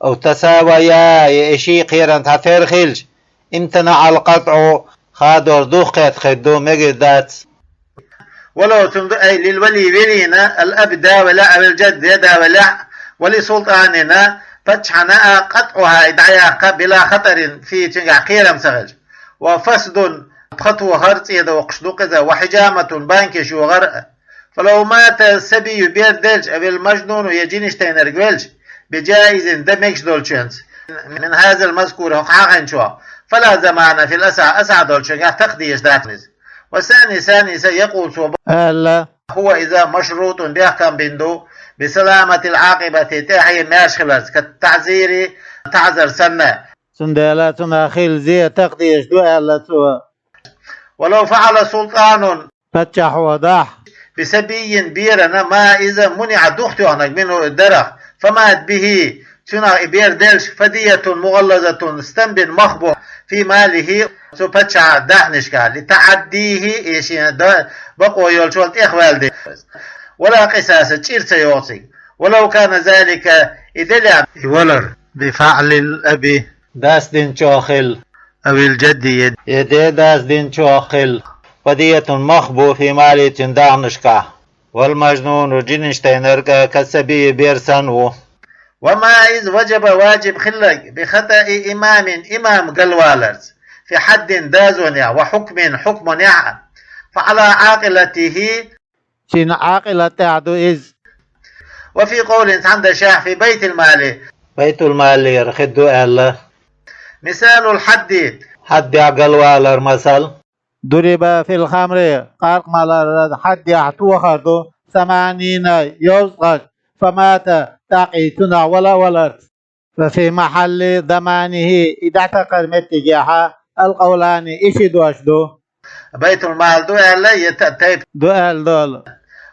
أو تساويا, я и шиъ кхерам цхьатера хилча, امتنع القطع, хадор духкхетта хир ду, мегар дац. ولو, цуьнан ду, أي للولي, велина, الأب, да велахь, أو الجد, я да велахь, ولسلطان, паччахьана а, قطعها, и дӀаяккха, بلا خطر فيه, цуьнгахь кхерам ца хилча. وفسد, пхи тохар, цӀе доккхуш ду-кх иза, وحجامة, банкеш йогӀар а. فلو مات الصبي, бер делча, أو المجنون, я жинаш тайнарг велча, بجائز, дан мегаш долчуьнца, من هذا المذكور, хӀокху хьахийначохь, فلا ضمان في الأصح, асахь долчуьнгахь такха дезаш дац иза. والثاني, санийса, يقول, цо аьлла, هو, иза, مشروط, бехкам бина ду, بسلامة العاقبة, тӀаьхье маьрша хиларца, كالتعزير, таӀзар санна. Цундела цунах хилла зе такха дезаш ду, аьлла цо. ولو فعل سلطان, паччахьо дахь, بصبي, берана, ما, иза, منع, духтоьхнарг, منه, дарах, فمات به, цунах и бер делча, فدية مغلظة, стам бина мах бу, في ماله, цу паччахьан даьхнашкахь, لتعديه, и шен да-, бакъо йолчул тӀехваьлла дела. ولا قصاص, чӀир ца йогӀу цига. ولو كان ذلك, и делахь, и валар, بفعل الأب, дас динчохь хилла, أو الجد, я ден дас динчохь хилла, فدية, мах бу, في ماله, цуьнан даьхнашкахь. والمجنون, жинаш тайнарг а, كالصبي, бер санна ву. وما, иза, وجب, ваджиб хилларг, بخطأ إمام, имам галваларца, في حد, дозанехь, وحكم, хьукманехь а, فعلى عاقلته, цуьнан Ӏакъилат тӀехь ду иза. وفي قول, цхьана дашехь, في بيت المال, байтулмалера хир ду аьлла. مثال الحد, хьаддехь галвалар масал. ضرب في الخمر, къаркъа маларан хьаддехь тохар ду, ثمانين, йовзткъа, فمات, тӀаккха и цунах вала а валарца. وفي محل ضمانه, и дӀатакхар меттигехьа, القولان, и ши дош ду. Байтулмал ду аьлла, я та-, тайп ду аьлла долу.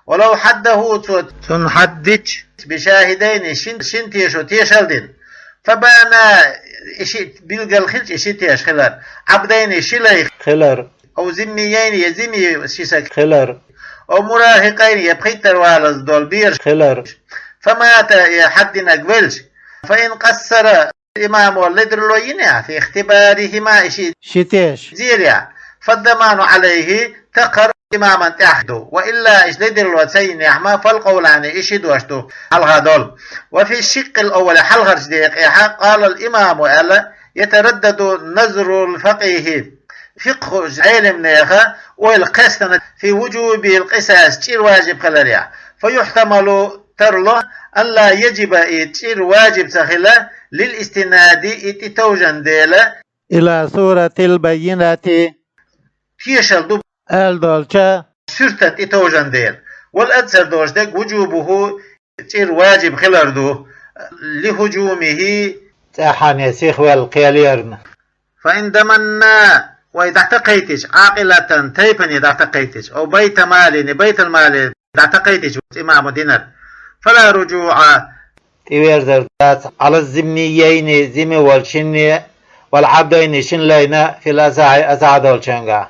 ولو حده, цо цунна хьаддича, بشاهدين, шин, шин тешо тешал дина. فبانا, и ши билгал хилча, и ши теша хилар. عبدين, ши лай хилар. أو ذميين, я зимми ши саг хилар. أو مراهقين, я пхийттара валаза долу бераш хилар. فمات, я хьаддинарг велча. فإن قصر, имамо ледарло йинехь, في اختبارهما, и ши, ши теша зерехь, فالضمان عليه, такхар имаман тӀехь ду, وإلا, и ши ледарло ца йинехь ма, فالقولان, и ши дош ду, хьалха долу. وفي الشق الأول, хьалхарчу декъехьа, قال الإمام, аьлла, يتردد نظر الفقيه, фикъху Ӏелимнеха ойла кхаьчна, في وجوب القصاص, чӀир важиб хиларехь, فيحتمل, тарло, ألا يجب, и чӀир важиб ца хила, للاستناد, и тӀетовжан дела, إلى صورة البينة, тешал ду аьлла долча суьртан тӀетовжан дела. والأظهر, дош дерг, وجوبه, чӀир важиб хилар ду, لهجومه, цӀеххьана я сихвелла кхелерна. فإن ضمنا, вай дӀатакхийтича, عاقلة, тайпане дӀатакхийтича, أو بيت مال, байтулмале дӀатакхийтича, имамо динарг, فلا رجوع, тӀеверзар дац, على الذميين, зимми волчу шинне, والعبدين, шин лайна, في الأصح, асахь долчуьнгахь.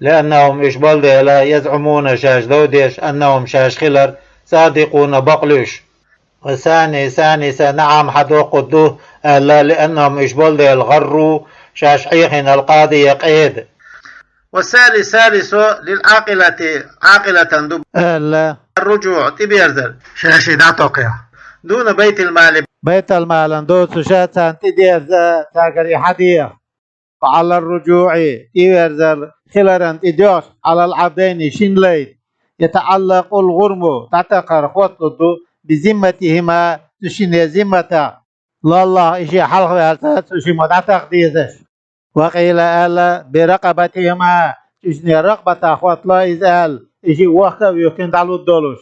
لأنهم, уьш болу дела, يزعمون, шаьш дов деш, أنهم, шаьш хилар, صادقون, бакълуьйш. والثاني, саниса, نعم, хьадоккхур ду, аьлла, لأنهم, уьш болу дела, غروا, шаьш хьехийна, القاضي, къеда. والثالث, салисо, للعاقلة, Ӏакъилатан ду, аьлла, الرجوع, тӀеберзар, шаьш дӀатокхехь, دون بيت المال, байталмалан доцуша царна тӀедерза, цаьргара и хьадеха. وعلى الرجوع, тӀеверзар хиларан тӀедоьгӀча, على العبدين, шина лайна, يتعلق الغرم, дӀатакхар хотталур ду, بذمتهما, цу шине зимматах, лоллахь, и шиъ хьалхаваьлча, цу шиммо дӀатакха дезаш. وقيل, аьлла, برقبتهما, цу шине ракъбатах хоттало иза аьлла, и шиъ вохка а воьхкина дӀалур долуш.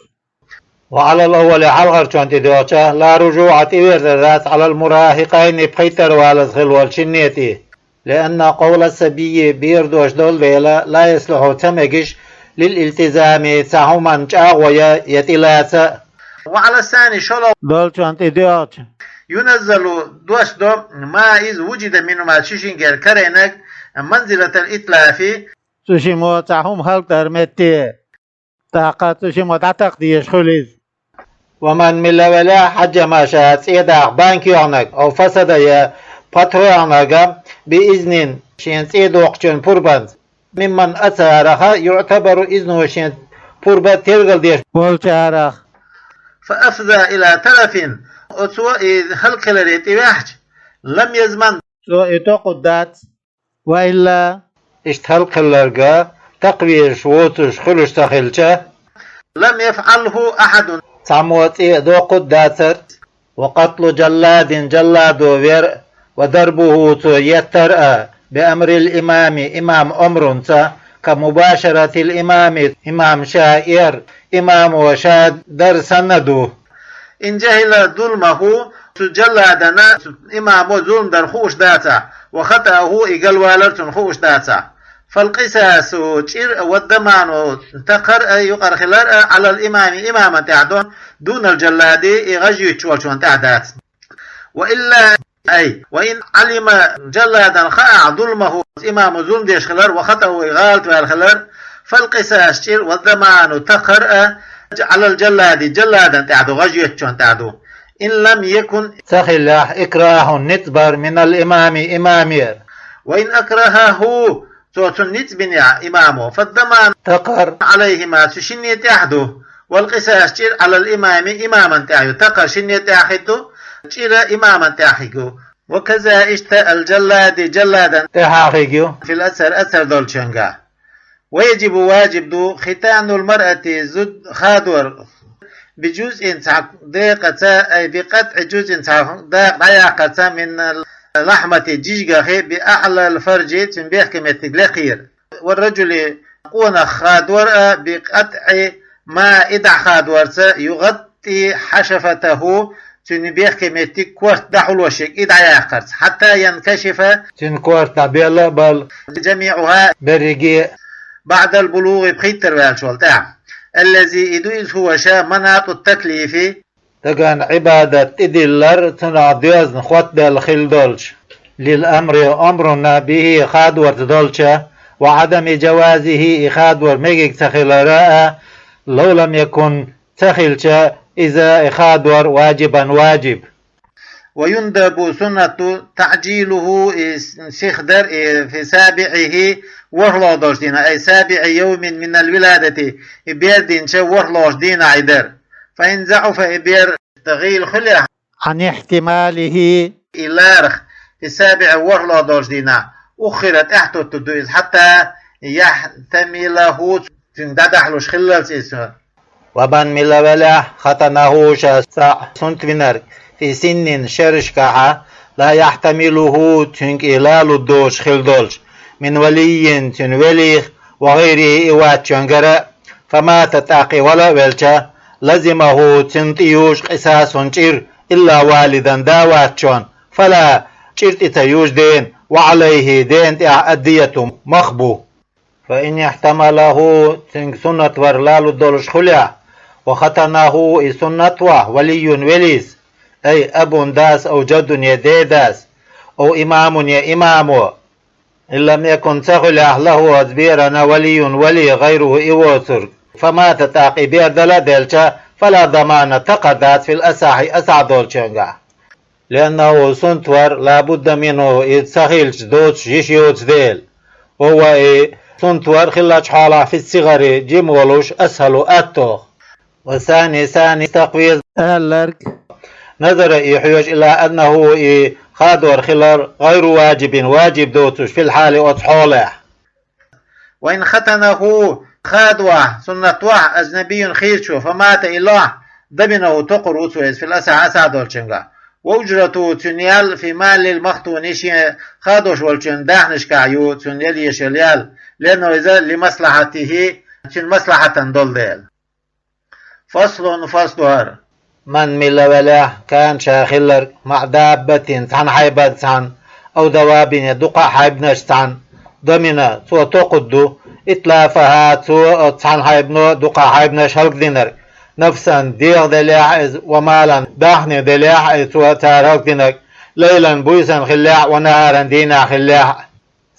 وعلى الأول, хьалхарчунна тӀедоьгӀча, لا رجوع, тӀеверзар дац, على المراهقين, пхийттара валаза хилла волчу шинне тӀе. لأن قول الصبي, бер дош долу дела, لا يصلح, ца мегаш, للالتزام, цхьа хӀуманна чӀагӀо ян я тӀелаца а. وعلى الثاني, шолгӀа долчунна тӀедоьгӀча, ينزل, доссадо, ما, иза, وجد منهما, цу шингара карийнарг, منزلة الإتلاف, цу шиммо цхьа хӀума хӀаллакдаран метте. ТӀаккха цу шиммо дӀатакха дезаш хуьлу иза. ومن, мила велахь, حجم, ша цӀе даха банка йоьхнарг, أو فسد, я патро йоьхнарг, بإذن, шена цӀе доккхучун пурбанца, ممن, царех, يعتبر إذنه, шен пурба тергал деш болчарех, فأفضى إلى تلف, оцо и хӀаллакхиларе тӀеваьхча, لم يضمن, цо и токхур дац. وإلا, иштта хӀаллакхилларг такха везаш воцуш хуьлуш ца хилча, لم يفعله أحد, цхьаммо цӀе а доккхур дацара. وقتل جلاد, джалладо вер а, وضربه, цо еттар а, بأمر الإمام, имаман омранца, كمباشرة الإمام, имам ша эр, имамо ша дар санна ду. إن جهل ظلمه, цу джалладана, цу имамо зулам дар хууш дацахь, وخطأه, и галвалар цунна хууш дацахь. فالقصاص, чӀир а, والضمان, такхар а, юкъара хилар а, على الإمام, имаман тӀехь ду, دون الجلاد, и гӀаж юьттуш волчунна тӀехь дац. وإلا, أي وإن علم, джалладана хаахь, ظلمه, имамо зулам деш хилар, وخطأه, и гӀалатваьлла хилар, فالقصاص, чӀир, والضمان, такхар а, على الجلاد, джалладана тӀехь ду, гӀаж юьттучунна тӀехь ду. إن لم يكن, ца хиллехь, إكراه, ницкъ бар, من الإمام, имамера. وإن أكرهه, цо цунна ницкъ бинехь имамо, فالضمان, такхар, عليهما, цу шинне тӀехь ду, والقصاص, чӀир, على الإمام, имаман тӀехь ю, такхар шинне тӀехь хир ду, чӀир а имаман тӀехь хир ю. وكذا, иштта, الجلاد, джалладан тӀехь а хир ю, في الأكثر, аксар долчуьнгахь. ويجب, важиб ду, ختان المرأة, зуда хадор, بجزء, цхьа декъаца, أي بقطع جزء, цхьа дакъа дӀаяккхарца, من اللحمة, жижигахи, بأعلى الفرج, цуьнан бехке меттиг лекхера. والرجل, къонах хадор а, بقطع ما, и дӀахадорца, يغطي حشفته, цуьнан бехке меттиг корта дӀахьулош ерг, и дӀаяккхарца, حتى ينكشف, цуьнан корта дӀабелла а бала, جميعها, берриге а, بعد البلوغ, пхийттара ваьллачул тӀаьхьа. الذي, и ду иза, هو, ша, مناط التكليف, даган Ӏибадат тӀедиллар цунах доьзна хоттабелла хилла долчу, للأمر, омрана, به, хадорца долча, وعدم جوازه, и хадор мегиг ца хилара а, لو لم يكن, ца хилча, иза, и хадор, واجبا, важиб. ويندب, суннат ду, تعجيله, и сиха дар, и في سابعه, ворхӀалгӀа долчу дийнахь, أي سابع يوم من الولادة, и бер динча ворхӀалгӀачу дийнахь и дар. فإن ضعف, и бер дагӀийла хуьлехь, عن احتماله, и ларах, في السابع, ворхӀалгӀа долчу дийнахь, أخر, тӀаьхьатуттур ду иза, حتى يحتمله, цуьнга дӀадахьалуш хиллалц иза. ومن, мила велахь, ختنه, ша схьа сунтвинарг, في سن, шерашкахьа, لا يحتمله, цуьнга и лалур доцуш хилла долчу, من ولي, цуьнан велих, وغيره, и ваччуьнгара, فمات, тӀаккха и вала а велча, لزمه, цунна тӀе южу, قصاص, чӀир, إلا والدا, да ваччунна, فلا, чӀир тӀе ца южу дена, وعليه, дена тӀехь, الدية, мах бу. فإن احتمله, цуьнга суннат вар лалур долуш хуьлехь, وختنه, и суннат вахь, ولي, велис, أي أب, дас, أو جد, я дедас, أو إمام, я имамо, إن لم يكن, ца хуьлехь, له, оцу берана, ولي, вали, غيره, и воцург, فمات, тӀаккха и бер дала а делча, فلا ضمان, такъа дац, في الأصح, асахь долчуьнгахь. لأنه, сунтвар, لا بد منه, иза ца хилча доцуш йиш йоцу дела. وهو, и сунтвар, хиллачу хьолахь, في الصغر, жима волуш, أسهل, аьтту. والثاني, ثاني, تقويض, аьлларг. نظر, и хьоьжу, إلى أنه, и хадор хилар, غير واجب, важиб доцуш, في الحال, оцу хьолехь. وإن ختنه, хадавахь, суннат вахь, أجنبي, хийрачо, فمات, и лохь, ضمنه, токхур ву цо иза, في الأصح, асахь долчуьнгахь. وأجرته, цуьнан ял, في مال المختون, шен хадош волчун даьхнашкахь ю цуьнан ял, еш йолу ял, لأنه, иза, لمصلحته, цуьнан маслахьатана долу дела. فصل, фасл ду хӀара. من, милла велахь, كان, ша хилларг, مع دابة, цхьана хьайбанца цхьана, أو دواب, я дукха хьайбанашца цхьана, ضمن, цо токхур ду, إتلافها, цо оцу цхьана хьайбано дукха хьайбанаш хӀаллакдинарг, نفسا, дегӀ делахь а иза, ومالا, даьхни делахь а иза, цо цара хӀаллакдинарг, ليلا, буьйсанна хиллехь а, ونهارا, дийнахь хиллехь а.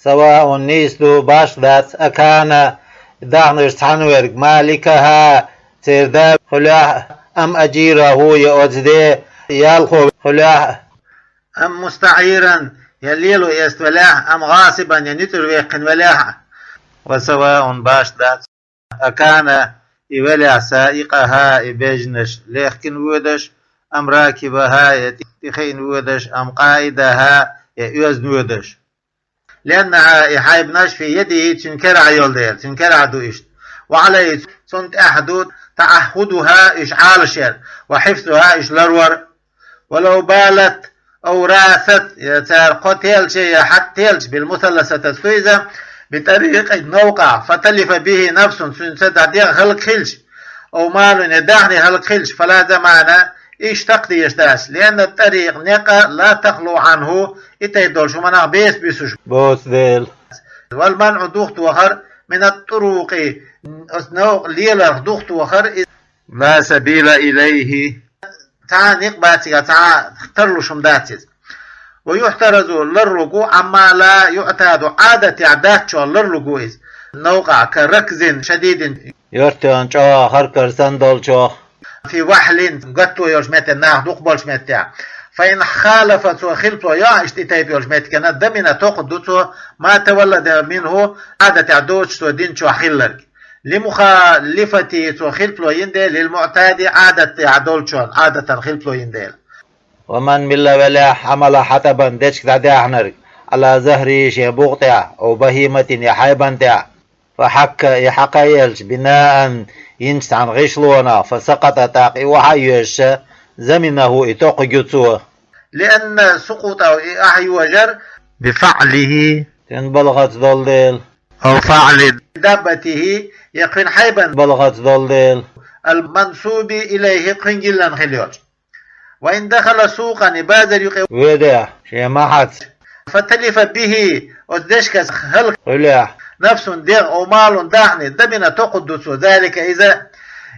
سواء, нийса ду, башха дац, أكان, даьхнашца цхьаьна верг, مالكها, церан да хуьлехь а, أم أجيره, я оцу ден ялхо хуьлехь а, أم مستعيرا, я лело эцна велахь а, أم غاصبا, я ницкъ чуьра ваьккхина велахь а. وسواء, башха дац, أكان, и велахь, سائقها, и бежанаш лехкина воьдуш, أم راكبها, я тӀе-, тӀехиъна воьдуш, أم قائدها, я оьзна воьдуш. لأنها, и хьайбанаш, في يده, цуьнан карахь йолу дела, цуьнан карахь ду иштта. وعليه, цунна тӀехь ду, تعهدها, уьш Ӏалашъяр, وحفظها, уьш ларвар. ولو بالت أو راثت, я цара кхо телча, я хьатта телча, بالمثلثة, цуьнца, بطريق, новкъахь, فتلف به نفس, цуьнца дӀа дегӀ хӀаллакхилча, أو مال, я даьхни хӀаллакхилча, فلا ضمان, иштта такъа дезаш дац, لأن الطريق, некъ, لا تخلو عنه, и тайпа долуш хӀуманах беса буьсуш боцу дела. والمنع, духатохар, من الطرق, оцу новкъа леларх духатохар, لا سبيل إليه, цхьа а некъ бац цигахь, цхьа а тарлуш хӀума дац иза. ويحترز, ларлуг ву, عما لا يعتاد, Ӏадатехь дац чохь ларлуг ву иза. Новкъахь, كركض شديد, юьртан чӀогӀа харкар санна долчух. في وحل, гатто йолчу меттехь, нах дукха болчу меттехь. فإن خالف, цо хилпало йо иштта и тайпа йолчу меттигана, ضمن, токхур ду цо, ما تولد منه, Ӏадатехь доцуш цо динчохь хилларг. لمخالفته, цо хилпало йина дела, للمعتاد, Ӏадатехь долчунна, Ӏадатана хилпало йина дела. ومن, милла велахь, حمل حطبا, дечиг дӀадаьхьнарг, على ظهره, шен бугӀа тӀехь, أو بهيمة, я хьайбан тӀехь, فحك, и хьакхаелча, بناء, йинчу цхьана гӀишлонах, فسقط, тӀаккха и охьа а йоьжуш, ضمنه, и токхуьйту цо. لأن سقوطه, и охьа йожар, بفعله, цуьнан балхаца долу дела. أو فعل دابته, я кхуьнан хьайбан балхаца долу дела. المنسوب إليه, кхуьнга йиллина хилла йолчу. وإن دخل سوقا, и базар юкъе воьдехь, шен махьаца, فتلف به, оцу дечигах хӀаллакьхуьлехь, نفس, дегӀ, أو مال, даьхни, ضمن, токхур ду цо, ذلك, иза,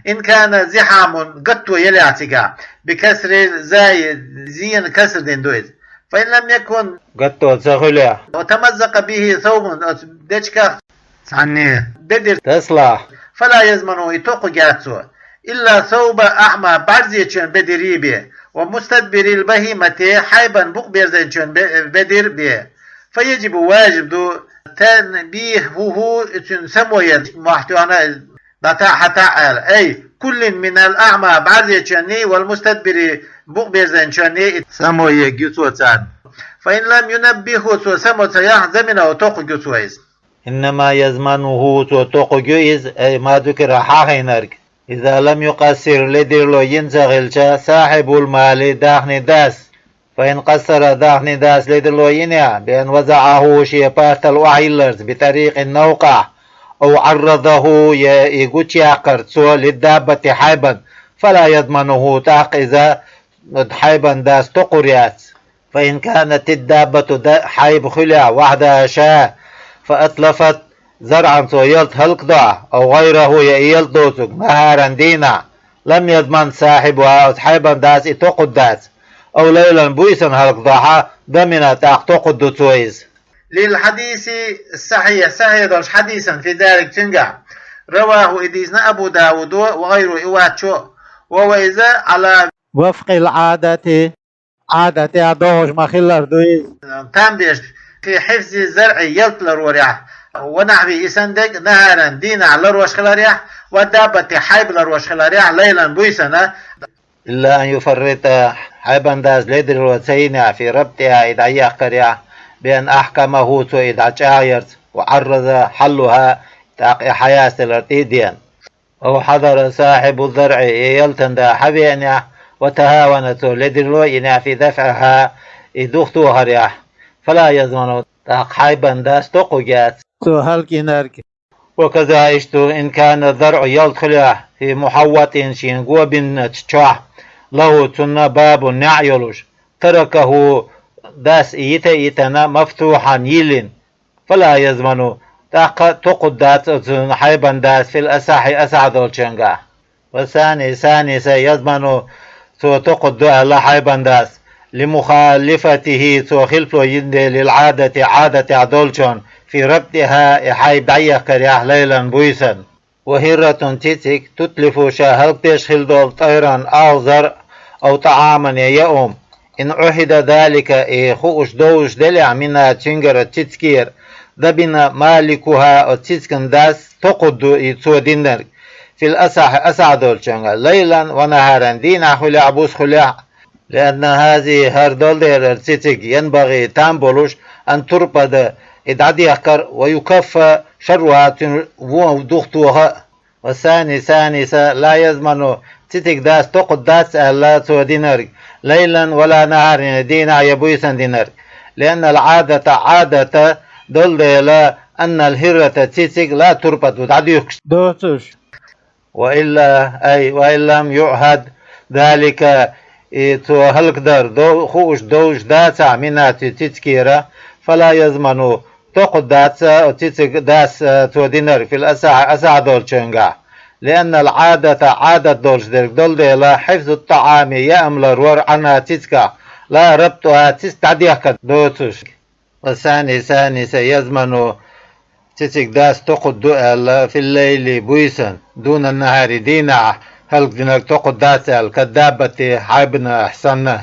إن كان زحام, гатто елахь цигахь, بكسر الزاي, зенан каср дина ду иза. فإن لم يكن, гатто ца хуьлехь, وتمزق به ثوب, оцу дечигах цхьанне бедира тасалахь, فلا يضمنه, и токхуьйту цо, إلا ثوب أعمى, бӀаьрзе чоьнан бедира бен, ومستدبر البهيمة, хьайбан букъберзайначун бе-, бедира бен. فيجب, важиб ду, تنبيهه, цуьнан само яр, мохь тоьхна, дӀатаӀа, хьатаӀа аьлла. أي كل من الأعمى, бӀаьрзе чоьнний, والمستدبر, букъберзайначоьнний, и само ергья цо царна. فإن لم ينبهه, цо само ца яхь, ضمنه, токхуьйту цо иза. إنما يضمنه, цо токхуьйту иза, أي ما ذكر, хьахийнарг, إذا لم يقصر, ледарло йина ца хилча, صاحب المال, даьхни дас. فإن قصر, даьхни дас ледарло йинехь, بأن وضعه, шен партал охьайилларца, بطريق, новкъахь, أو عرضه, я и гучуяккхарца цо, للدابة, хьайбан, فلا يضمنه, тӀаккха иза, хьайбан дас, токхур яц. فإن كانت الدابة, да-, хьайба хуьлехь, وحدها, ша, فأتلفت, زرعا, цо ялта хӀаллакдохь, أو غيره, я и ялта доцург, نهارا, дийнахь, لم يضمن صاحبها, оцу хьайбан дас и токхуьйту дац, أو ليلا, буьйсанна хӀаллакдохь, ضمن, тӀаккха токхуьйту цо иза. للحديث الصحيح, сахьихь долчу хьадисан, في ذلك, цуьнгахь. رواه, и дийцина, أبو داود, وغيره, и вацчо, وهو إذا على وفق العادة, Ӏадатехь догӀуш ма-хиллара ду иза. Там беш في حفظ الزرع ялта ларорехь, ونحوه и санна дерг نهارا дийнахь ларош хиларехь, والدابة хьайба ларош хиларехь ليلا буьйсанна, إلا أن يفرط хьайбан дас ледарло ца йинехь في ربطها и дӀаехкарехь, بأن أحكمه цо и дӀачӀагӀъярца, وعرض حلها тӀаккха и хьаясделар тӀе а деана. أو حضر صاحب الزرع и ялтан да хьавеанехь, وتهاون цо ледарло а йинехь في دفعها и духтохарехь, فلا يضمن тӀаккха хьайбан дас токхуг яц цо хӀаллакйинарг. وكذا иштта إن كان الزرع ялта хилехь في محوط шена го бинначу чохь, له цунна باب неӀ йолуш, تركه дас и йита а йитина مفتوحا йиллина, فلا يضمن тӀаккха токхуг дац оцу хьайбан дас في الأصح асахь долчуьнгахь. والثاني ثاني يضمن цо токхуг ду аьлла хьайбан дас, لمخالفته цо хилфо йина дела العادة Ӏадатехь долчунна في ربطها и хьайба дӀаехкарехь ليلا буьйсанна. وحرة цициг تتلف ша хӀаллакдеш хилла долу طيرا алзар, أو طعاما я яа хӀума, إن عهد ذلك и хууш довзуш делахь منها цуьнгара цицигера, ضمن مالكها оцу цициган дас токхуг ду и цо динарг في الأصح асахь долчуьнгахь ليلا ونهارا дийнахь хуьлехь а, буьйса хуьлехь а, لأن هذه хӀара долу дела цициг ينبغي там болуш أن تربط и дӀадехкар ويكف شرها цуьнан вон духтоха а. والثاني ثاني لا يضمن цициг дас токхуг дац аьлла цо динарг ليلا ولا نهارا дийнахь я буьйсанна динарг, لأن العادة Ӏадат долу дела أن الحرة цициг لا تربط дӀадуьйхкуш доцуш. وإلا أي وإن لم يعهد ذلك и цо хӀаллакдар дов хууш довзуш дацахь منها цу цицигера, فلا يضمن токхуг дац цициг дас цо динарг في الأصح асахь долчуьнгахь, لأن العادة Ӏадат долуш дерг долу дела حفظ الطعام яа хӀума ларвар عنها цицигахь, لا ربطها цициг дӀадехкар доцуш. والثاني ثاني يضمن цициг дас токхуг ду аьлла في الليل буьйсанна دون النهار дийнахь хӀаллакдинарг токхуг дац аьлла كالدابة хьайбанехь санна.